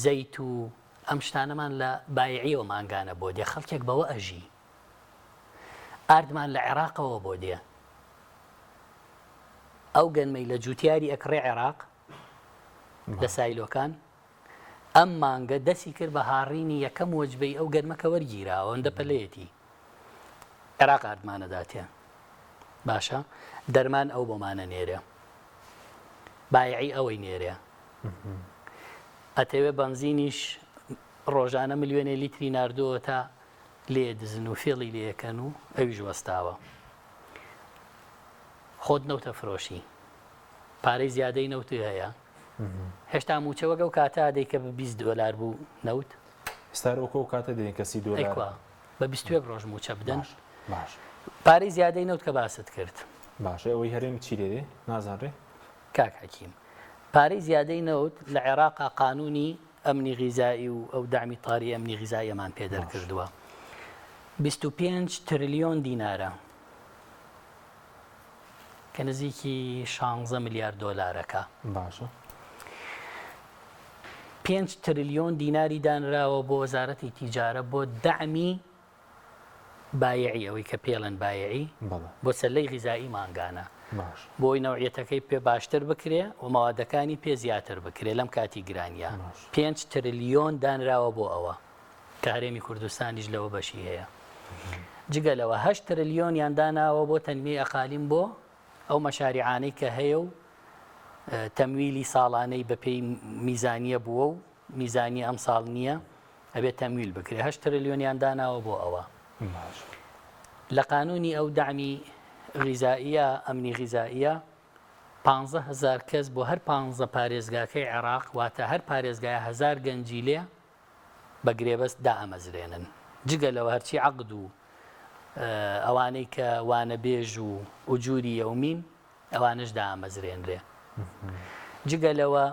Speaker 2: زەیت و ئەم شتانەمان لە بایعیەوە مانگانە بۆ دێ خەڵکێک بەوە ئەژی. ئاردمان لە عێراقەوە بۆ دێ. ئەو گەنمەی لە جوتیاری ئەکڕێ عێراق لە سایلۆکان ئەم مانگە دەسی کرد بە هاڕینی یەکەم وەجبەی ئەو گەرمە کە وەرگیراوە ئەوەندە پەلەیەتی عێراق ئاردمانە داتێ باشە دەرمان ئەو بۆمانە نێرێ بایعی ئەوەی نێرێ ئەتەوێ بەنزینیش ڕۆژانە ملیۆنێ لیتری ناردووە تا لێ دزن و فێڵی لێکەن و ئەویش وەستاوە خۆت نەوتە فرۆشی پارەی زیادەی نەوت هەیە هێشتا موچە وەک ئەو کاتە دەی کە بە 20 دۆلار بوو نەوت
Speaker 1: ئێستا وەک ئەو کاتە دەین کە 30 دۆلار
Speaker 2: بە 21 ڕۆژ موچە بدەن
Speaker 1: باش
Speaker 2: پارەی زیادەی نەوت کە باست کرد
Speaker 1: باشە ئەوەی هەرێم چی لێ نازانرێ
Speaker 2: کاک حەکیم پارەی زیادەی نەوت لە عێراقا قانونی ئەمنی غیزایی و ئەو دەعمی تاری ئەمنی غیزاییەمان پێ دەرکردووە 25 ترلیۆن دینارە کە نزیکی شانزە ملیار دۆلارەکە.
Speaker 1: باشە.
Speaker 2: پێنج ترلیۆن دیناری دانراوە بۆ وەزارەتی تیجارە بۆ دەعمی بایعی ئەوەی کە پێڵێن بایعی بۆ سەلەی غیزایی مانگانە بۆی نەوعیەتەکەی پێ باشتر بکرێ و مەوادەکانی پێ زیاتر بکرێ لەم کاتی گرانیە پێنج ترلیۆن دانراوە بۆ ئەوە. کە هەرێمی کوردستانیش لەوە بەشی هەیە. جگە لەوە هەشت ترلیۆنیان داناوە بۆ تەنمیەی ئەقالیم بۆ ئەو مەشاریعانەی کە هەیە و تەمویلی ساڵانەی بەپێی میزانیە بووە و میزانیە ئەم ساڵ نییە ئەبێت تەمویل بکرێ هەشت ترلیۆنیان داناوە بۆ ئەوە. لە قانونی ئەو دەعمی غیزائیە ئەمنی غیزائیە 15 هەزار کەس بۆ هەر پانزە پارێزگاکەی عێراق واتە هەر پارێزگایە هەزار گەنجی لێ بە گرێبەست دائەمەزرێنن. جگە لەوە هەرچی عەقد و ئەوانەی کە وانەبێژ و ئوجوری یەومین ئەوانەش دائەمەزرێنرێ. جگە لەوە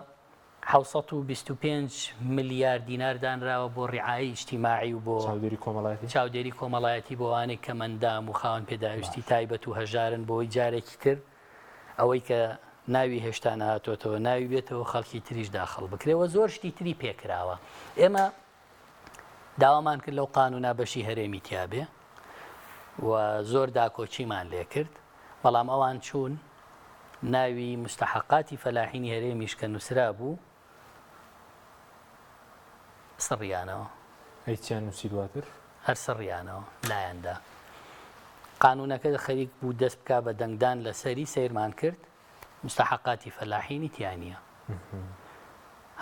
Speaker 2: 725 ملیار دینار دانراوە بۆ ڕعایەی ئیجتیماعی و بۆ
Speaker 1: چاودێری کۆمەڵایەتی
Speaker 2: چاودێری کۆمەڵایەتی بۆ ئەوانەی کەمئەندام و خاوەن پێداویستی تایبەت و هەژارن بۆی جارێکی تر ئەوەی کە ناوی هێشتا نەهاتۆتەوە ناوی بێتەوە خەڵکی تریش داخڵ بکرێ و زۆر شتی تری پێکراوە ئێمە داوامان کرد لەو قانونا بەشی هەرێمی تیابێ و زۆر داکۆکیمان لێ کرد بەڵام ئەوان چوون ناوی مستحقاتی فەلاحینی هەرێمیش کە نووسرا بوو سڕیانەوە.
Speaker 1: ئەی چیان نووسی دواتر؟
Speaker 2: هەر سڕیانەوە لایاندا. قانوونەکە خەریک بوو دەست بکا بە دەنگدان لەسەری، سەیرمان کرد موستەحەقاتی فەلاحینی تیا نییە.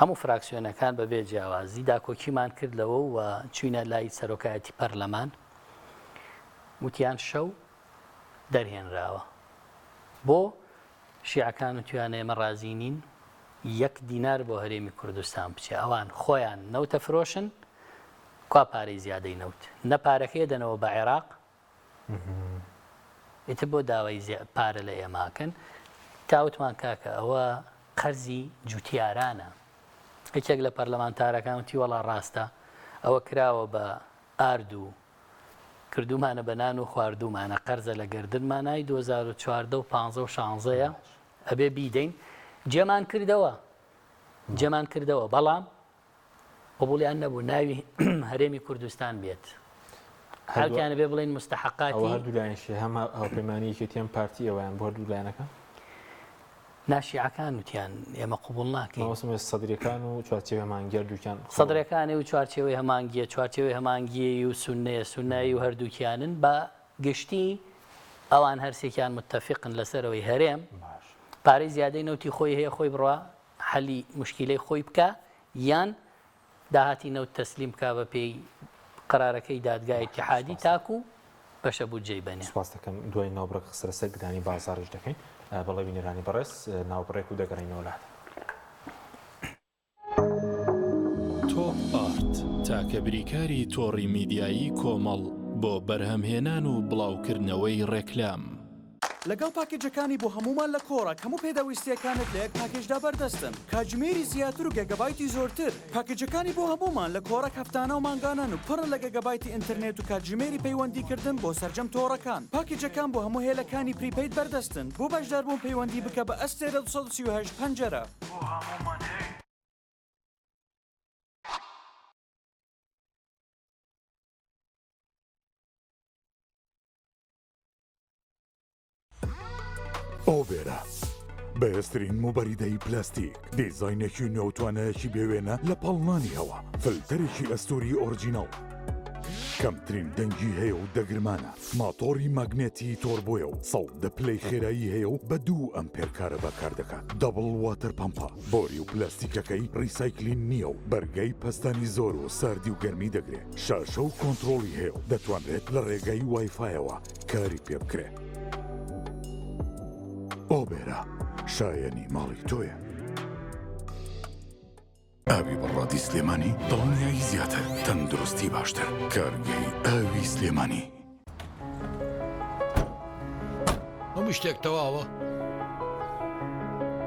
Speaker 2: هەموو فراکسیۆنەکان بە بێ جیاوازی داکۆکیمان کرد لەوە و چووینە لای سەرۆکایەتی پەرلەمان. وتیان شەو دەرهێنراوە. بۆ شیعەکان وتویانە ئێمە ڕازی نین یەک دینار بۆ هەرێمی کوردستان بچێ ئەوان خۆیان نەوتە فرۆشن کوا پارەی زیادەی نەوت نە پارەکەی دەنەوە بە عێراق ئیتر بۆ داوای پارە لە ئێمە ئەکەن تا وتمان کاکە ئەوە قەرزی جوتیارانە یەکێک لە پەرلەمانتارەکان وتی وەڵا ڕاستە ئەوە کراوە بە ئارد و کردومانە بە نان و خواردومانە قەرزە لە گەردنمانای 2014 و 15 و 16 ئەبێ بیدەین جێمان کردەوە جێمان کردەوە بەڵام قبوڵیان نەبوو ناوی هەرێمی کوردستان بێت. هەردووکیان ئەبێ بڵێن مستحقاتی.
Speaker 1: ئەوە هەردوو لایەنیش هەم هاوپەیمانی یەکێتی هەم پارتی ئەوەیان بۆ هەردوو لایەنەکە؟
Speaker 2: نا شیعەکان وتیان ئێمە قبوڵ ناکەین.
Speaker 1: مەبەستم سەدریەکان و چوارچێوەی هەماهەنگی هەردووکیان قبوڵ.
Speaker 2: سەدرەکانی و چوارچێوەی هەماهەنگیە چوارچێوەی هەماهەنگیی و سوننەیە سوننەی و هەردووکیانن بە گشتی ئەوان هەرسێکیان متفقن لەسەر ئەوەی هەرێم پارەی زیادەی نەوتی خۆی هەیە خۆی بڕوا حەلی موشکیلەی خۆی بکا یان داهاتی نەوت تەسلیم بکا بە پێی قەرارەکەی دادگای ئیتیحادی تاکو بەشە بودجەی بەنێ.
Speaker 1: سوپاست دەکەم دوای ناوبڕێک قسە لەسەر گرانی بازاڕیش دەکەین بەڵێ بینەرانی بەڕێز ناوبڕێک و دەگەڕێینەوە لاتان.
Speaker 3: تۆپ ئارت، تاکە بریکاری تۆڕی میدیایی کۆمەڵ بۆ بەرهەمهێنان و بڵاوکردنەوەی ڕێکلام.
Speaker 4: لەگەڵ پاکێجەکانی بۆ هەموومان لە کۆڕەک هەموو پێداویستییەکانت لە یەک پاکێجدا بەردەستن، کاتژمێری زیاتر و گێگابایتی زۆرتر. پاکێجەکانی بۆ هەموومان لە کۆڕەک هەفتانە و مانگانەن و پڕن لە گێگابایتی ئینتەرنێت و کاتژمێری پەیوەندیکردن بۆ سەرجەم تۆڕەکان. پاکێجەکان بۆ هەموو هێلەکانی prepaid بەردەستن. بۆ بەشداربوون پەیوەندی بکە بە ئەستێرە 238 پەنجەرە. بۆ هەموومان هەیە.
Speaker 5: ئۆبێرا بەهێزترین موبەریدەی پلاستیک، دیزاینێکی نوێ و توانایەکی بێوێنە لە پاڵنانی هەوا، فلتەرێکی ئەستوری original، کەمترین دەنگی هەیە و دەگرمانە، ماتۆڕی ماگنێتی تۆربۆیە و 110 پلەی خێرایی هەیە و بە دوو ئەمپێر کارەبا کار دەکات، double water pump ە، بۆری و پلاستیکەکەی recycling نییە و بەرگەی پەستانی زۆر و ساردی و گەرمی دەگرێ، شاشە و کۆنترۆڵی هەیە و دەتوانرێت لە ڕێگای وایفایەوە کاری پێ بکرێ. ئۆبێرا شایەنی ماڵی تۆیە. ئاوی بەڕادی سلێمانی دڵنیایی زیاتر تەندروستی باشتر کارگەی ئاوی سلێمانی.
Speaker 6: هەموو شتێک تەواوە؟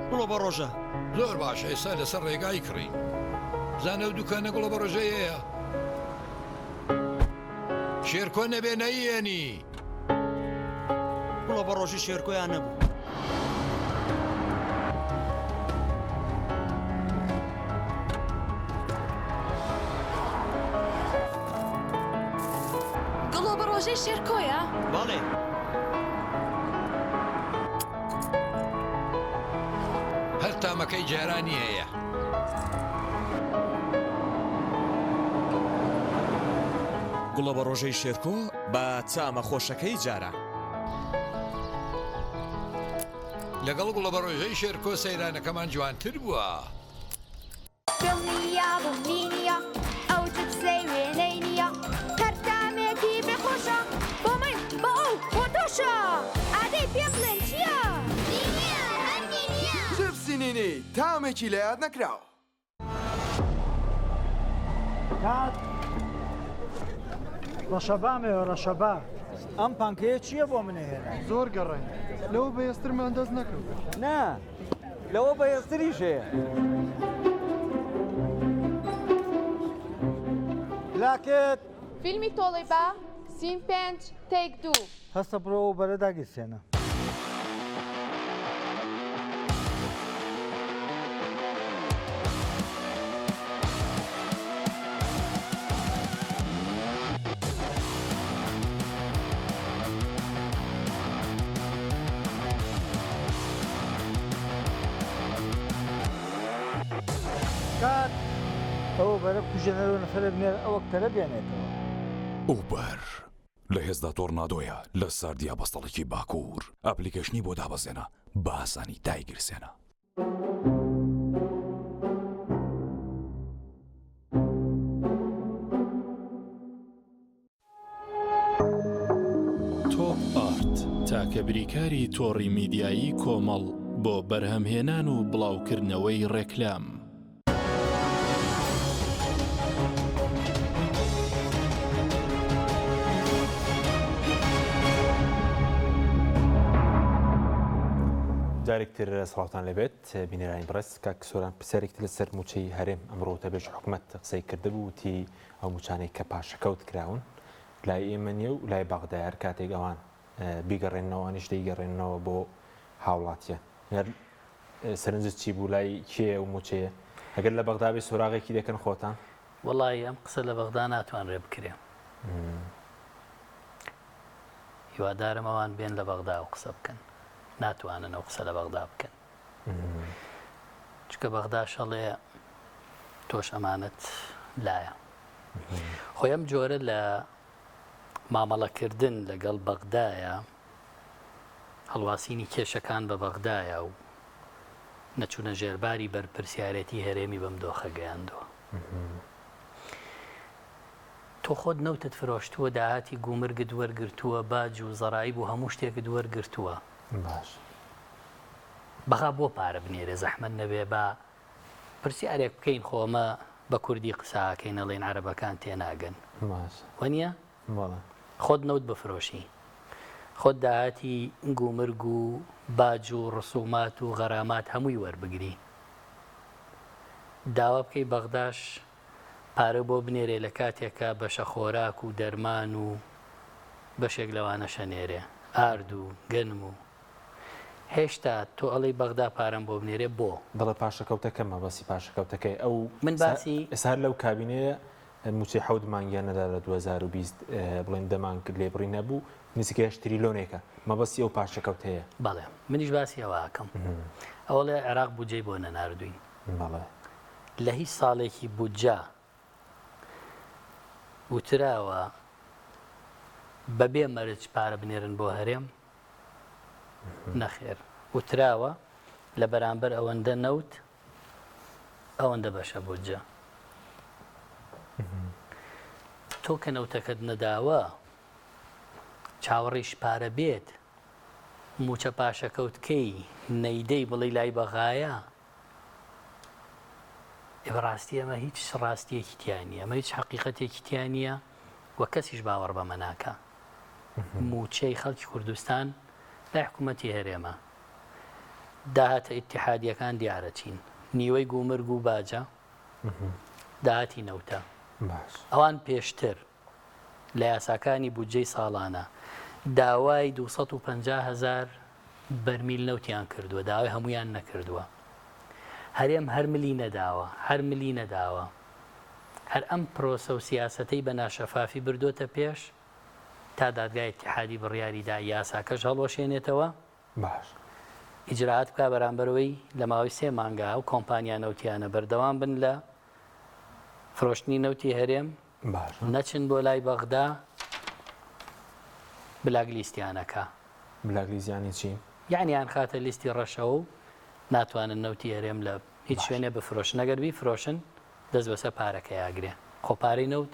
Speaker 4: گوڵە بە ڕۆژە.
Speaker 6: زۆر باشە ئێستا لەسەر ڕێگای کڕین. بزانە ئەو دوکانە گوڵە بە ڕۆژەی هەیە؟ شێرکۆ نەبێ نەیێنی.
Speaker 4: گوڵە بە ڕۆژی شێرکۆیان نەبوو.
Speaker 7: گوڵە بە ڕۆژەی شێرکۆیە؟
Speaker 4: بەڵێ.
Speaker 6: هەر تامەکەی جارانی هەیە.
Speaker 8: گوڵەبەڕۆژەی شێرکۆ بە تامە خۆشەکەی جاران.
Speaker 6: لەگەڵ گوڵەبەڕۆژەی شێرکۆ سەیرانەکەمان جوانتر بووە.
Speaker 9: دڵنیابم نینیە ئەو جپسەی وێنەی نییە هەر تامێکی بێ خۆشە بۆ من بۆ ئەو بۆ تۆشە ئادەی پێم بڵێن چییە؟ نینیە هەر نینیە.
Speaker 10: جپسی نینی تامێکی لەیاد نەکراو.
Speaker 11: کاک ڕەشەبام هەیە ڕەشەبا. ئەم پانکەیە چییە بۆ منە هێنا؟
Speaker 12: زۆر گەڕاین لەوە بەهێزترمان دەست نەکەوت.
Speaker 11: نا لەوە بەهێزتریش هەیە. لاکت.
Speaker 9: فیلمی تۆڵەی با، سین پێنج، تەیک دوو.
Speaker 11: هەستە بڕۆ ئەو بەرە داگیرسێنە. کات ئەوە بەرە بکوژێنەرەوە نەفەرێ بنێرە ئەو ئەکتەرە بێنێتەوە.
Speaker 5: ئوبەر لە هێزدا تۆرنادۆیە لە ساردیا بەستەڵەکی باکوور ئەپلیکەیشنی بۆ دابەزێنە بە ئاسانی دایگیرسێنە.
Speaker 3: تاکە بریکاری تۆڕی میدیایی کۆمەڵ بۆ بەرهەمهێنان و بڵاوکردنەوەی ڕێکلام.
Speaker 1: جارێک تر سڵاوتان لێبێت بینەرانی بەڕێز کاک سۆران پرسیارێک تر لەسەر مووچەی هەرێم ئەمڕۆ وتەبێژی حکومەت قسەی کردبوو وتی ئەو مووچانەی کە پاشەکەوت کراون لای ئێمە نییە و لای بەغدایە هەر کاتێک ئەوان بیگەڕێننەوە ئەوانیش دەیگەڕێننەوە بۆ هاوڵاتیان هەر سەرنجت چی بوو لای کێ ئەو مووچەیە ئەگەر لە بەغدا بێ سۆراغێکی دەکەن خۆتان؟
Speaker 2: وەڵایی ئەم قسە لە بەغدا ناتوانرێ بکرێ هیوادارم ئەوان بێن لە بەغدا ئەو قسە بکەن ناتوانن ئەو قسە لە بەغدا بکەن چونکە بەغداش ئەڵێ تۆش ئەمانەت لایە خۆی ئەم جۆرە لە مامەڵەکردن لەگەڵ بەغدایە هەڵواسینی کێشەکان بە بەغدایە و نەچوونە ژێرباری بەرپرسیارێتی هەرێمی بەم دۆخە گەیاندووە. تۆ خۆت نەوتت فرۆشتووە، داهاتی گومرگت وەرگرتووە، باج و زەرایب و هەموو شتێکت وەرگرتووە.
Speaker 1: باش.
Speaker 2: بەغا بۆ پارە بنێرێ زەحمەت نەبێ با پرسیارێک بکەین خۆ ئەمە بە کوردی قسە ئەکەین ئەڵێین عەرەبەکان تێناگەن.
Speaker 1: باش.
Speaker 2: وەنیە؟
Speaker 1: بەڵێ.
Speaker 2: خۆت نەوت بفرۆشی خۆت داهاتی گومرگ و باج و ڕسومات و غەرامات هەمووی وەربگری داوا بکەی بەغداش پارە بۆ بنێرێ لە کاتێکا بەشە خۆراک و دەرمان و بەشێک لەوانەش ئەنێرێ ئارد و گەنم و هێشتا تۆ ئەڵێی بەغدا پارەم بۆ بنێرێ بۆ؟
Speaker 1: دەڵێ پاشەکەوتەکە مەبەستی پاشەکەوتەکەی ئەو
Speaker 2: من باسی
Speaker 1: ئێستا هەر لەو کابینەیە مووچەی حەوت مانگیان نەدا لە 2020 بڵێن دە مانگ لێبڕی نەبوو نزیکەی هەشت تریلۆنێکە مەبەستی ئەو پاشەکەوتەیە.
Speaker 2: بەڵێ منیش باسی ئەوە ئەکەم ئەوەڵێ عێراق بودجەی بۆ نەناردووین.
Speaker 1: بەڵێ.
Speaker 2: لە هیچ ساڵێکی بودجە وتراوە بەبێ مەرج پارە بنێرن بۆ هەرێم؟ نەخێر. وتراوە لە بەرامبەر ئەوەندە نەوت ئەوەندە بەشە بودجە. تۆ کە نەوتەکەت نەداوە چاوەڕێیش پارە بێت موچە پاشەکەوت کەی نەیدەی بڵێی لای بەغایە ئێ بەڕاستی ئەمە هیچ ڕاستیەکی تیا نییە ئەمە هیچ حەقیقەتێکی تیا نییە و کەسیش باوەڕ بەمە ناکا موچەی خەڵکی کوردستان لای حکوومەتی هەرێمە داهاتە ئیتیحادیەکان دیارە چین نیوەی گومرگ و باجە داهاتی نەوتە ئەوان پێشتر لە یاساکانی بودجەی ساڵانە داوای 250 هەزار بەرمیل نەوتیان کردووە، داوای هەموویان نەکردووە. هەرێم هەر ملی نەداوە، هەر ملی نەداوە. هەر ئەم پرۆسە و سیاسەتەی بە ناشەفافی بردۆتە پێش تا دادگای ئیتیحادی بڕیاری دا یاساکەش هەڵوەشێنێتەوە.
Speaker 1: باش.
Speaker 2: ئیجرائات بکا بەرامبەر ئەوەی لە ماوەی سێ مانگا ئەو کۆمپانیا نەوتیانە بەردەوام بن لە فرۆشتنی نەوتی هەرێم،
Speaker 1: باشە.
Speaker 2: نەچن بۆ لای بەغدا بلاک لیستیان ئەکا.
Speaker 1: بلاک لیست یانی چی؟
Speaker 2: یەعنی ئەیانخاتە لیستی ڕەشەوە و ناتوانن نەوتی هەرێم لە هیچ شوێنێ بفرۆشن ئەگەر بیفرۆشن دەست بەسەر پارەکەیا ئەگرێ خۆ پارەی نەوت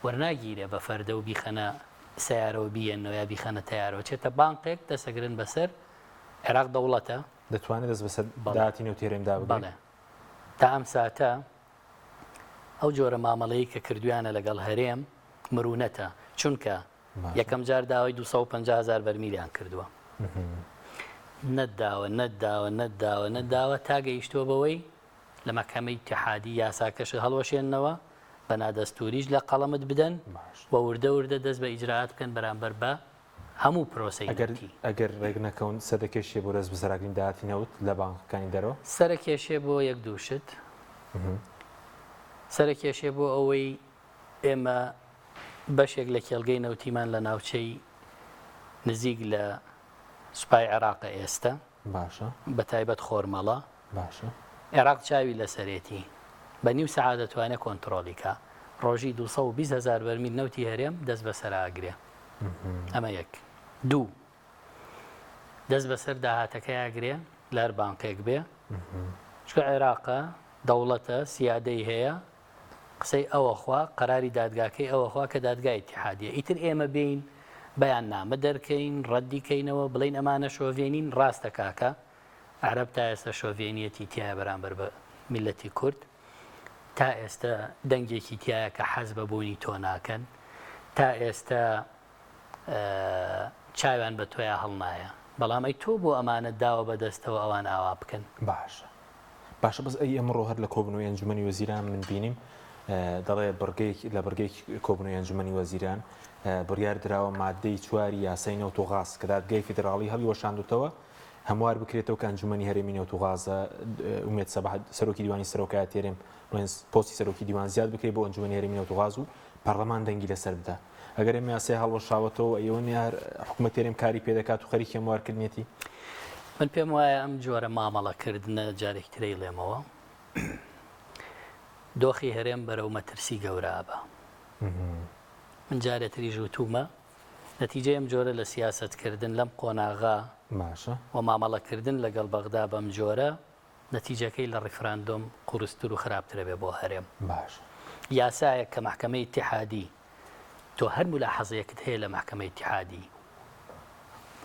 Speaker 2: وەرناگیرێ بە فەردە و بیخەنە سەیارەوە بیەنەوە یا بیخەنە تەیارەوە چێتە بانقێک دەست ئەگرن بەسەر عێراق دەوڵەتە.
Speaker 1: دەتوانێ دەست بەسەر داهاتی نەوتی هەرێمدا بگرێ؟
Speaker 2: بەڵێ تا ئەم ساتە ئەو جۆرە مامەڵەی کە کردویانە لەگەڵ هەرێم مرونەتە چونکە یەکەم جار داوای 250 هزار بەرمیلیان کردووە نەداوە نەداوە نەداوە نەداوە تا گەیشتووە بەوەی لە مەحکەمەی ئیتیحادی یاساکەش هەڵوەشێننەوە بە نادەستوریش لە قەڵەمت بدەن و وردە وردە دەست بە ئیجرائات بکەن بەرامبەر بە هەموو پرۆسەی
Speaker 1: ئەگەر
Speaker 2: نەوتی.
Speaker 1: ئەگەر ڕێک نەکەون سەردەکێشێ بۆ دەست بەسەراگرتنی داهاتی نەوت لە بانقەکانی دەرەوە؟
Speaker 2: سەرەکێشێ بۆ یەک دوو شت. سەرەکێشێ بۆ ئەوەی ئێمە بەشێک لە کێڵگەی نەوتیمان لە ناوچەی نزیک لە سوپای عێراقە ئێستە.
Speaker 1: باشە.
Speaker 2: بە تایبەت خۆرمەڵە.
Speaker 1: باشە.
Speaker 2: عێراق چاوی لەسەرێتی. بە نیو سەعات دەتوانێ کۆنتڕۆڵی کا. ڕۆژی 220 هەزار بەرمیل نەوتی هەرێم دەست بەسەرا ئەگرێ. ئەمە یەک. دوو، دەست بەسەر داهاتەکەی ئەگرێ لە هەر بانقێک بێ. چونکە عێراقە، دەوڵەتە، سیادەی هەیە، قسەی ئەوە خوا، قەراری دادگاکەی ئەوە خوا کە دادگای ئیتیحادیە. ئیتر ئێمە بێین بەیاننامە دەرکەین، ڕەدی کەینەوە، بڵێین ئەمانە شۆڤێنین، ڕاستە کاکە، عەرەب تا ئێستا شۆڤێنیەتی تیایە بەرامبەر بە میللەتی کورد، تا ئێستا دەنگێکی تیایە کە حەز بە بوونی تۆ ناکەن، تا ئێستا چاویان بە تۆیا هەڵنایە، بەڵام ئەی تۆ بۆ ئەمانەت داوە بە دەستەوە ئەوان ئاوا بکەن؟
Speaker 1: باشە باشە بەس ئەی ئەمڕۆ هەر لە کۆبوونەوەی ئەنجومەنی وەزیران من بینیم دەڵێ بڕگەیەک لە بڕگەیەکی کۆبوونەوەی ئەنجومەنی وەزیران بڕیار دراوە مادەی چواری یاسای نەوت و غاز کە دادگای فیدراڵی هەڵیوەشاندوتەوە هەموار بکرێتەوە کە ئەنجومەنی هەرێمی نەوت و غازە ئومێد سەباح سەرۆکی دیوانی سەرۆکایەتی هەرێم بڵێن پۆستی سەرۆکی دیوان زیاد بکرێت بۆ ئەنجومەنی هەرێمی نەوت و غاز و پەرلەمان دەنگی لەسەر بدا ئەگەر ئەم یاسای هەڵوەشاوەتەوە ئێوە نیە هەر حکومەتی هەرێم کاری پێ دەکات و خەریکی هەموارکردنیەتی؟
Speaker 2: من پێم وایە ئەم جۆرە مامەڵەکردنە جارێکی تر ئەیڵێمەوە دۆخی هەرێم بەرەو مەترسی گەورە ئەبا. من جارێ تریش وتوومە نەتیجەی ئەم جۆرە لە سیاسەتکردن لەم قۆناغە
Speaker 1: باشە.
Speaker 2: و مامەڵەکردن لەگەڵ بەغدا بەم جۆرە نەتیجەکەی لە ڕیفراندۆم قورستر و خراپترە بێ بۆ هەرێم.
Speaker 1: باشە.
Speaker 2: یاسایەک کە مەحکەمەی ئیتیحادی تۆ هەر مولاحەزەیەکت هەیە لە مەحکەمەی ئیتیحادی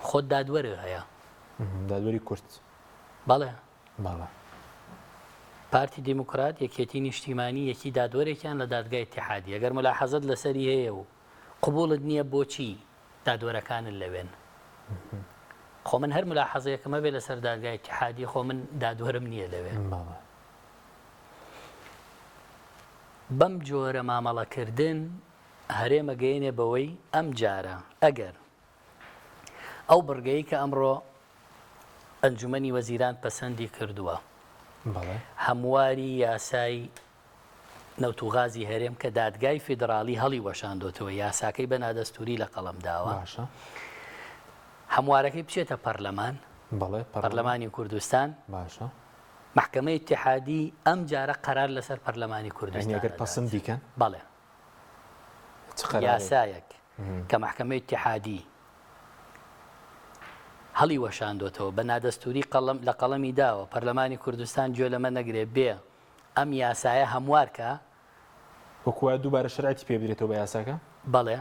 Speaker 2: خۆت دادوەرت هەیە.
Speaker 1: دادوەری کورد.
Speaker 2: بەڵێ.
Speaker 1: بەڵێ.
Speaker 2: پارتی دیموکرات، یەکێتی نیشتیمانی یەکی دادوەرێکیان لە دادگای ئیتیحادی ئەگەر مولاحەزەت لەسەری هەیە و قبوڵت نییە بۆچی دادوەرەکانت لەوێن؟ خۆ من هەر مولاحەزەیەکم هەبێ لەسەر دادگای ئیتیحادی خۆ من دادوەرم نییە لەوێ. بەم جۆرە مامەڵەکردن هەرێم ئەگەیەنێ بەوەی ئەم جارە ئەگەر ئەو بڕگەی کە ئەمڕۆ ئەنجومەنی وەزیران پەسەندی کردووە هەمواری یاسای نەوت و غازی هەرێم کە دادگای فیدراڵی هەڵی وەشاندۆتەوە یاساکەی بە نادەستوری لە قەڵەم داوە هەموارەکەی بچێتە پەرلەمان پەرلەمانی کوردستان
Speaker 1: باشە
Speaker 2: مەحکەمەی ئیتیحادی ئەم جارە قەرار لەسەر پەرلەمانی کوردستان
Speaker 1: ئەگەر پەسەندی کەن؟
Speaker 2: بەڵێ.
Speaker 1: چ قەرارێک؟
Speaker 2: یاسایەک کە مەحکەمەی ئیتیحادی هەڵی وەشاندۆتەوە بە نادەستوری قەڵەم لە قەڵەمی داوە پەرلەمانی کوردستان گوێ لەمە نەگرێ بێ ئەم یاسایە هەموار کا.
Speaker 1: وەکو وایە دووبارە شەرعیەتی پێ بدرێتەوە بە یاساکە؟
Speaker 2: بەڵێ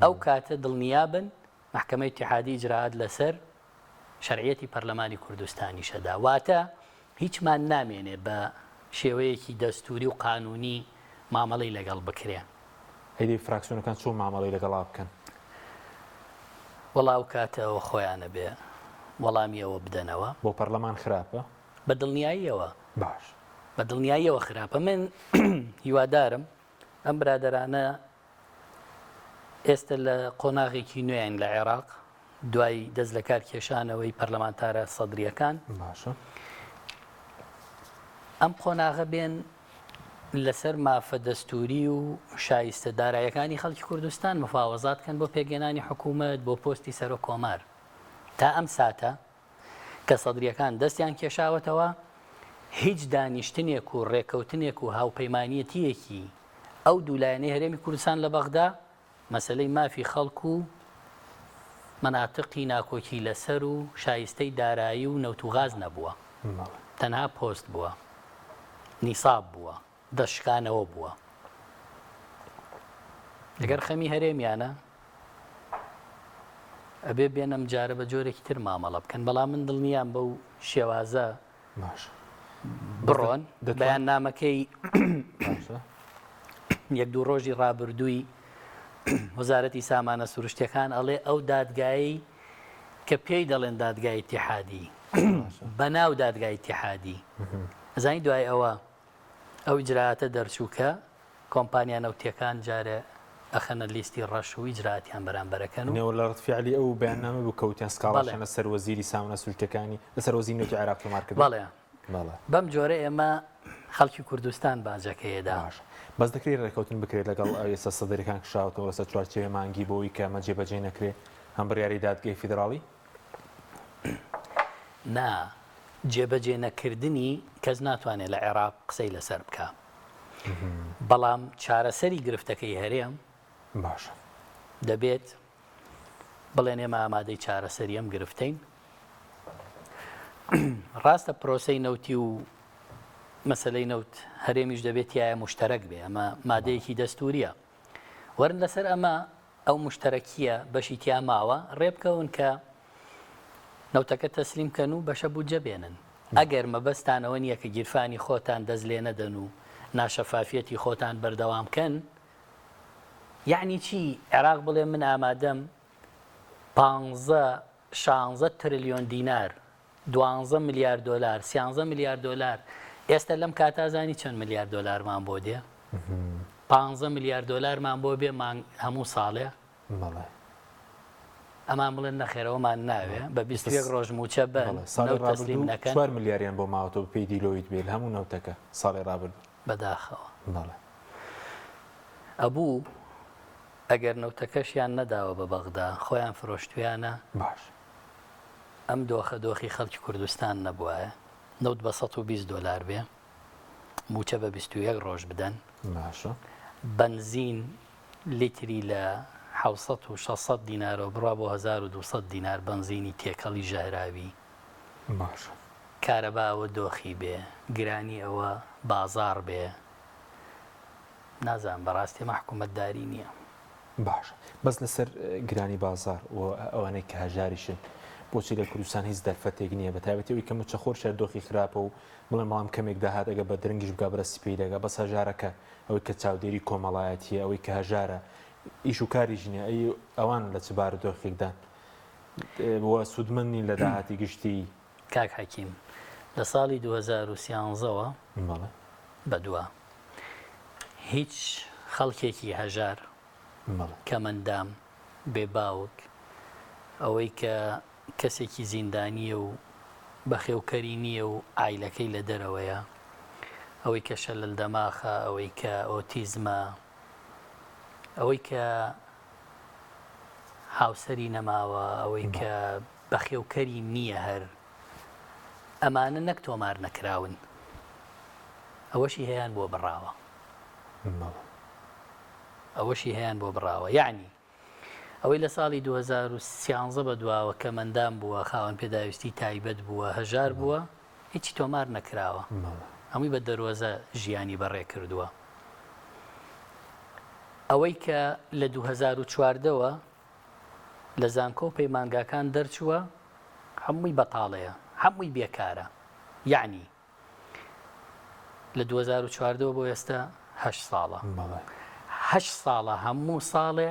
Speaker 2: ئەو کاتە دڵنیابن مەحکەمەی ئیتیحادی ئیجرائات لەسەر شەرعیەتی پەرلەمانی کوردستانیشە دا. واتە هیچمان نامێنێ بە شێوەیەکی دەستووری و قانوونی مامەڵەی لەگەڵ بکرێ.
Speaker 1: ئەی دەی فراکسیۆنەکان چۆن مامەڵەی لەگەڵا بکەن؟
Speaker 2: وەڵا ئەو کاتە ئەوە خۆیان ئەبێ وەڵامی ئەوە بدەنەوە.
Speaker 1: بۆ پەرلەمان خراپە؟
Speaker 2: بە دڵنیاییەوە.
Speaker 1: باش.
Speaker 2: بە دڵنیاییەوە خراپە. من هیوادارم ئەم برادەرانە ئێستە لە قۆناغێکی نوێین لە عێراق دوای دەست لە کار کێشانەوەی پەرلەمانتارە سەدریەکان
Speaker 1: باشە
Speaker 2: ئەم قۆناغە بێن لەسەر مافە دەستوری و شایستە دارایەکانی خەڵکی کوردستان مفاوەزات کەن بۆ پێکهێنانی حکوومەت بۆ پۆستی سەرۆک کۆمار تا ئەم ساتە کە سەدریەکان دەستیان کێشاوەتەوە هیچ دانیشتنێک و ڕێکەوتنێک و هاوپەیمانیەتیەکی ئەو دوو لایەنەی هەرێمی کوردستان لە بەغدا مەسەلەی مافی خەڵک و مەناتقی ناکۆکی لەسەر و شایستەی دارایی و نەوت و غاز نەبووە تەنها پۆست بووە نیساب بووە دەست شکانەوە بووە ئەگەر خەمی هەرێمیانە ئەبێ بێن ئەم جارە بە جۆرێکی تر مامەڵە بکەن بەڵام من دڵنیام بەو شێوازە
Speaker 1: باشە
Speaker 2: بڕۆن بەیاننامەکەی یەک دوو ڕۆژی ڕابردووی وەزارەتی سامانە سروشتەکان ئەڵێ ئەو دادگایی کە پێی دەڵێن دادگای ئیتیحادی بەناو دادگای ئیتیحادی ئەزانی دوای ئەوە ئەو ئیجرائاتە دەرچوو کە کۆمپانیا نەوتیەکان جارێ ئەخەنە لیستی ڕەش و ئیجرائاتیان بەرامبەرەکەن و.
Speaker 1: نێوە لە ڕەد فیعلی ئەو بەیاننامە بوو کە وتیان سکاڵاشیان لە سەر وەزیری سامانە سروشتیەکانی لە سەر وەزیری نەوتی عێراق تۆمار کردووە.
Speaker 2: بەڵێ.
Speaker 1: بەڵێ.
Speaker 2: بەم جۆرە ئێمە خەڵکی کوردستان باجەکەی ئەدا.
Speaker 1: باشە. بەس دەکرێ ڕێکەوتن بکرێت لەگەڵ ئێستا سەدریەکان کشاوەتەوە لەسەر چوارچێوەی مانگی بۆ ئەوی کە ئەمە جێبەجێ نەکرێ ئەم بڕیارەی دادگەی فیدراڵی؟
Speaker 2: نا. جێبەجێ نەکردنی کەس ناتوانێت لە عێراق قسەی لەسەر بکا بەڵام چارەسەری گرفتەکەی هەرێم
Speaker 1: باشە
Speaker 2: دەبێت بڵێن ئێمە ئامادەی چارەسەری ئەم گرفتەین ڕاستە پرۆسەی نەوتی و مەسلەی نەوت هەرێمیش دەبێت تایە مشتەرەک بێ ئەمە مادەیەکی دەستوریە وەرن لەسەر ئەمە. ئەو موشتەرەکییە بەشی تیا ماوە، ڕێبکەون کە نەوتەکە تەسلیم کەن و بەشە بودجە بێنن. ئەگەر مەبەستتان ئەوە نییە کە گیرفانی خۆتان دەست لێ نەدەن و ناشەفافیەتی خۆتان بەردەوام کەن، یەعنی چی عێراق بڵێ من ئامادەم پانزە شانزە ترلیۆن دینار، دوانزە ملیار دۆلار، سیانزە ملیار دۆلار، ئێستا لەم کاتە زانی چەند ملیار دۆلارمان بۆ دێ؟ پانزە ملیار دۆلارمان بۆ بێ مانگ هەموو ساڵێ؟
Speaker 1: بەڵێ.
Speaker 2: ئەمان بڵێن نەخێر ئەوەمان ناوێ بە 21 ڕۆژ مووچە بەن
Speaker 1: ساڵی
Speaker 2: نەوت تەسلیم
Speaker 1: ڕابردوو
Speaker 2: نەکەن.
Speaker 1: چوار ملیاریان بۆ ماوەتەوە بەپێی دیلۆیت بێ لە هەموو نەوتەکە ساڵی ڕابردوو.
Speaker 2: بەداخەوە.
Speaker 1: بەڵێ.
Speaker 2: ئەبوو ئەگەر نەوتەکەشیان نەداوە بە بەغدا خۆیان فرۆشتویانە.
Speaker 1: باش.
Speaker 2: ئەم دۆخە دۆخی خەڵکی کوردستان نەبوایە نەوت بە 120 دۆلار بێ مووچە بە 21 ڕۆژ بدەن.
Speaker 1: باشە.
Speaker 2: بەنزین لیتری لە 700 و 600 دینارەوە بڕا بۆ 1200 دینار بەنزینی تێکەڵی ژەهراوی.
Speaker 1: باشە.
Speaker 2: کارەبا ئەوە دۆخی بێ، گرانی ئەوە بازاڕ بێ، نازانم بەڕاستی ئەمە حکوومەتداری نییە.
Speaker 1: باشە بەس لەسەر گرانی بازاڕ و ئەوانەی کە هەژاریشن بۆچی لە کوردستان هیچ دەرفەتێک نییە بە تایبەتی ئەوی کە مووچەخۆر شەر دۆخی خراپە و بڵێن بەڵام کەمێک داهات ئەگە بە درەنگیش بگا بەرەستی پێی دەگا بەس هەژارەکە ئەوەی کە چاودێری کۆمەڵایەتیە ئەوەی کە هەژارە ئیش و کاریش نییە ئەی ئەوان لە چ بارودۆخێکدان و سوودمەند نین لە داهاتی گشتی؟
Speaker 2: کاک حەکیم لە ساڵی 2013 وە
Speaker 1: بەڵێ.
Speaker 2: بەدوا هیچ خەڵکێکی هەژار،
Speaker 1: بەڵێ.
Speaker 2: کەمەندام، بێ باوک، ئەوەی کە کەسێکی زیندانییە و بەخێوکەری نییە و عایلەکەی لە دەرەوەیە، ئەوەی کە شەلەل دەماخە، ئەوەی کە ئۆتیزمە، ئەوەی کە هاوسەری نەماوە، ئەوەی کە بەخێوکەری نییە هەر ئەمانە نەک تۆمار نەکراون ئەوەشی هەیان بۆ بڕاوە. ئەوەشی هەیان بۆ بڕاوە یەعنی ئەوەی لە ساڵی 2013 بە دواوە کەمەندام بووە خاوەن پێداویستی تایبەت بووە هەژار بووە هیچی تۆمار نەکراوە هەمووی بە دەرۆزە ژیانی بەڕێ کردووە ئەوەی کە لە 2014 وە لە زانکۆ و پەیمانگاکان دەرچووە هەمووی بەتاڵەیە هەمووی بێکارە یەعنی لە 2014 بۆ ئێستا هەشت ساڵە هەشت ساڵە هەموو ساڵێ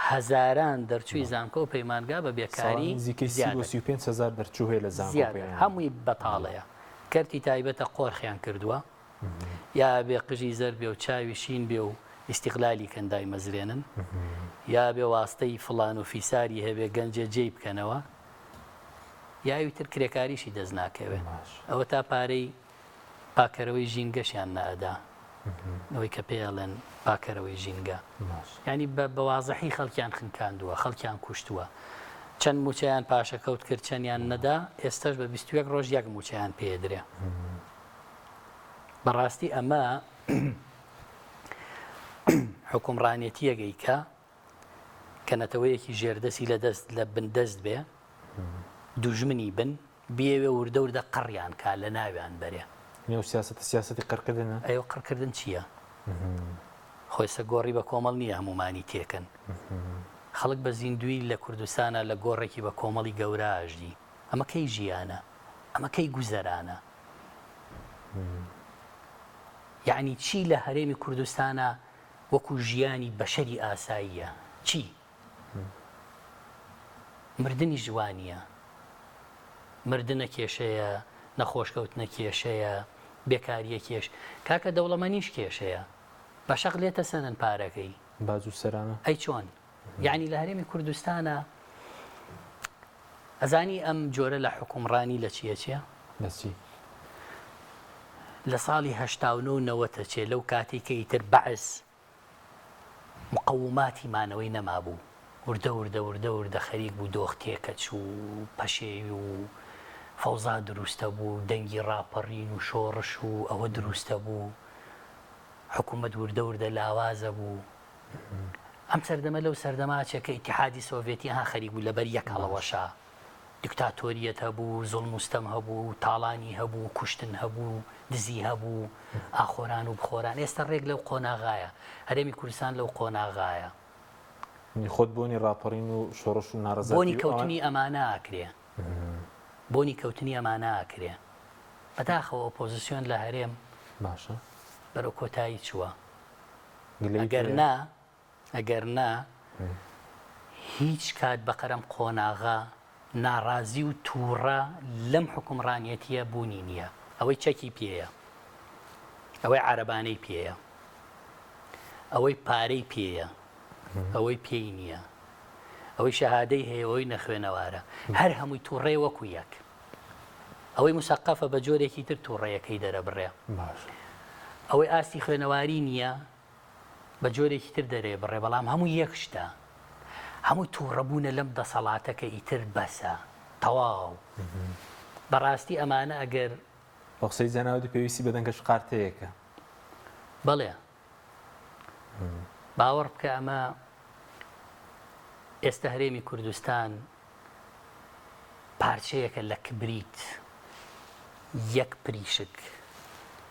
Speaker 2: هەزاران دەرچووی زانکۆ و پەیمانگا بە بێکاری
Speaker 1: نزیکەی 35 هەزار دەرچوو هەیە لە زانکۆ
Speaker 2: هەمووی بەتاڵەیە کەرتی تایبەتە قۆرخیان کردووە یا ئەبێ قژی زەرد بێ و چاوی شین بێ و ئیستیغلالی کەن دایمەزرێنن، یا ئەبێ واستەی فڵان و فیساری هەبێ گەنجێ جێی بکەنەوە، یا ئەوی تر کرێکاریشی دەست ناکەوێ. ئەوەتا پارەی پاکەرەوەی ژینگەشیان نەئەدا، ئەوەی کە پێی ئەڵێن پاکەرەوەی ژینگە. یانی بە وازحی خەڵکیان خنکاندووە، خەڵکیان کوشتووە. چەند مووچەیان پاشەکەوت کرد، چەندیان نەدا، ئێستەش بە 21 ڕۆژ یەک مووچەیان پێ ئەدرێ. بەڕاستی ئەمە حوکمڕانێتییەک ئەیکا کە نەتەوەیەکی ژێردەستی لە دەست لە بن دەست بێ دوژمنی بن بیەوێ وردە وردە قڕیان کا لە ناویان بەرێ.
Speaker 1: نێو سیاسەتە سیاسەتی قڕکردنە؟
Speaker 2: ئەیوە قڕکردن چییە؟ خۆ ئێستا گۆڕی بە کۆمەڵ نییە هەموومانی تێکەن. خەڵک بە زیندووی لە کوردستانا لە گۆڕێکی بە کۆمەڵی گەورە ئەژی. ئەمە کەی ژیانە؟ ئەمە کەی گوزەرانە؟ یەعنی چی لە هەرێمی کوردستانا وەکو ژیانی بەشەری ئاساییە؟ چی؟ مردنیش وا نییە. مردنە کێشەیە، نەخۆشکەوتنە کێشەیە، بێکارییە کێش. کاکە دەوڵەمەنیش کێشەیە. بە شەق لێتەسەنن پارەکەی.
Speaker 1: باج و سەرانە.
Speaker 2: ئەی چۆن؟ یەعنی لە هەرێمی کوردستانا ئەزانی ئەم جۆرە لە حوکمڕانی لە چی ئەچێ؟
Speaker 1: لە چی؟
Speaker 2: لە ساڵی 89 و نەوەت ئەچێ لەو کاتەی کە ئیتر بەعس مقوماتی مانەوەی نەمابوو وردە وردە وردە وردە خەریک بوو دۆخ تێکەچوو و پەشێوی و فەوزا دروستە بوو دەنگی ڕاپەڕین و شۆڕش و ئەوە دروستە بوو حکوومەت وردە وردە لاوازە بوو ئەم سەردەمە لەو سەردەمە ئەچێ کە ئیتیحادی سۆڤێتی ها خەریک بوو لەبەر یەک هەڵەوەشا. دیکتاتۆریەت هەبوو، زوڵم و ستەم هەبوو، تاڵانی هەبوو، کوشتن هەبوو، دزی هەبوو، ئاخۆران و بخۆران. ئێستا ڕێک لەو قۆناغایە. هەرێمی کوردستان لەو قۆناغایە.
Speaker 1: خۆت بۆنی ڕاپەڕین و شۆڕش و ناڕەزایەتی
Speaker 2: بۆنی کەوتنی ئەمانە ئاکرێ بۆنی کەوتنی ئەمانە ئاکرێ بەداخەوە ئۆپۆزیسیۆن لە هەرێم
Speaker 1: باشە
Speaker 2: بەرەو کۆتایی چووە ئەگەر نا ئەگەر نا هیچ کات بەقەرەم قۆناغە ناڕازی و تووڕە لەم حوکمڕانیەتیە بوونی نییە ئەوەی چەکی پێیە ئەوەی عەرەبانەی پێیە ئەوەی پارەی پێیە ئەوەی پێی نییە ئەوەی شەهادەی هەیە ئەوەی نەخوێنەوارە هەر هەمووی تووڕێ وەکو یەک ئەوەی مسەقەفە بە جۆرێکی تر تووڕەیەکەی دەرەبڕێ ئەوەی ئاستی خوێنەواری نییە بە جۆرێکی تر دەرێ بڕێ بەڵام هەموو یەک شتە هەموو تووڕەبوونە لەم دەسەڵاتە کە ئیتر بەسە تەواو بەڕاستی ئەمانە ئەگەر
Speaker 1: بە قسەی جەنابت پێویستی بە دەنگە شقارتەیەکە.
Speaker 2: بەڵێ باوەڕ بکە ئەمە ئێستا هەرێمی کوردستان پارچەیەکە لە کبریت یەک پریشک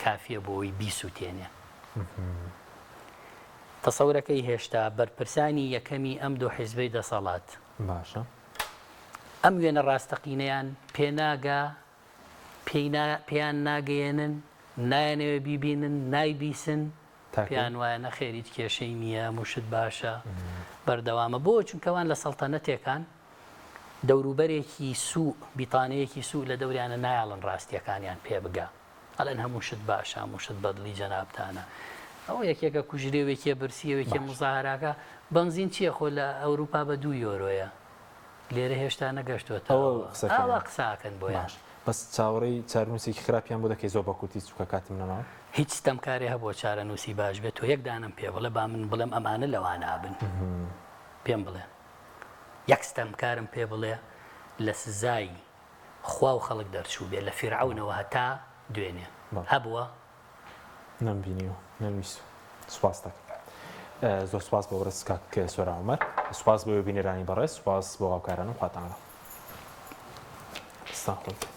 Speaker 2: کافیە بۆی بیسووتێنێ. تەسەورەکەی هێشتا بەرپرسانی یەکەمی ئەم دوو حیزبەی دەسەڵات
Speaker 1: باشە
Speaker 2: ئەم وێنە ڕاستەقینەیان پێناگا پێیان ناگەیەنن، نایانەوێ بیبینن، نایبیسن، پێیان وایە نەخێر هیچ کێشەی نییە، هەموو شت باشە، بەردەوامە. بۆ؟ چونکە ئەوان لە سەڵتەنەتێکان دەوروبەرێکی سوو، بیتانەیەکی سوو لە دەوریانە نایەڵن ڕاستییەکانیان پێ بگا. ئەڵێن هەموو شت باشە، هەموو شت بەدڵی جەنابتانە. ئەوە یەکێکە کوژرێ و یەکێ برسییە و یەکێ موزاهەراکە. بەنزین چییە خۆ لە ئەوروپا بە دوو یۆرۆیە. لێرە هێشتا نەگەشتۆتە
Speaker 1: ئەوە قسەکەن.
Speaker 2: ئاوا قسە ئەکەن بۆیان.
Speaker 1: باش بەس چاوەڕێی چارەنووسێکی خراپیان بۆ دەکەی زۆر بە کورتی چونکە کاتم نەماوە.
Speaker 2: هیچ ستەمکارێ هەبووە چارەنووسی باش بێت تۆ یەک دانەم پێ بڵێ با من بڵێم ئەمانە لەوانە ئەبن پێم بڵێ یەک ستەمکارم پێ بڵێ لە سزای خوا و خەڵک دەرچوو بێ لە فیرعەونەوە هەتا دوێنێ هەبووە؟
Speaker 1: نەمبینیوە نەمویستوە سوپاست دەکەم زۆر سوپاس بۆ بەڕێز کاک سۆران عومەر سوپاس بۆ بینەرانی بەڕێز سوپاس بۆ هاوکارانم خواتان لەگەڵ دەستان خۆش بێت.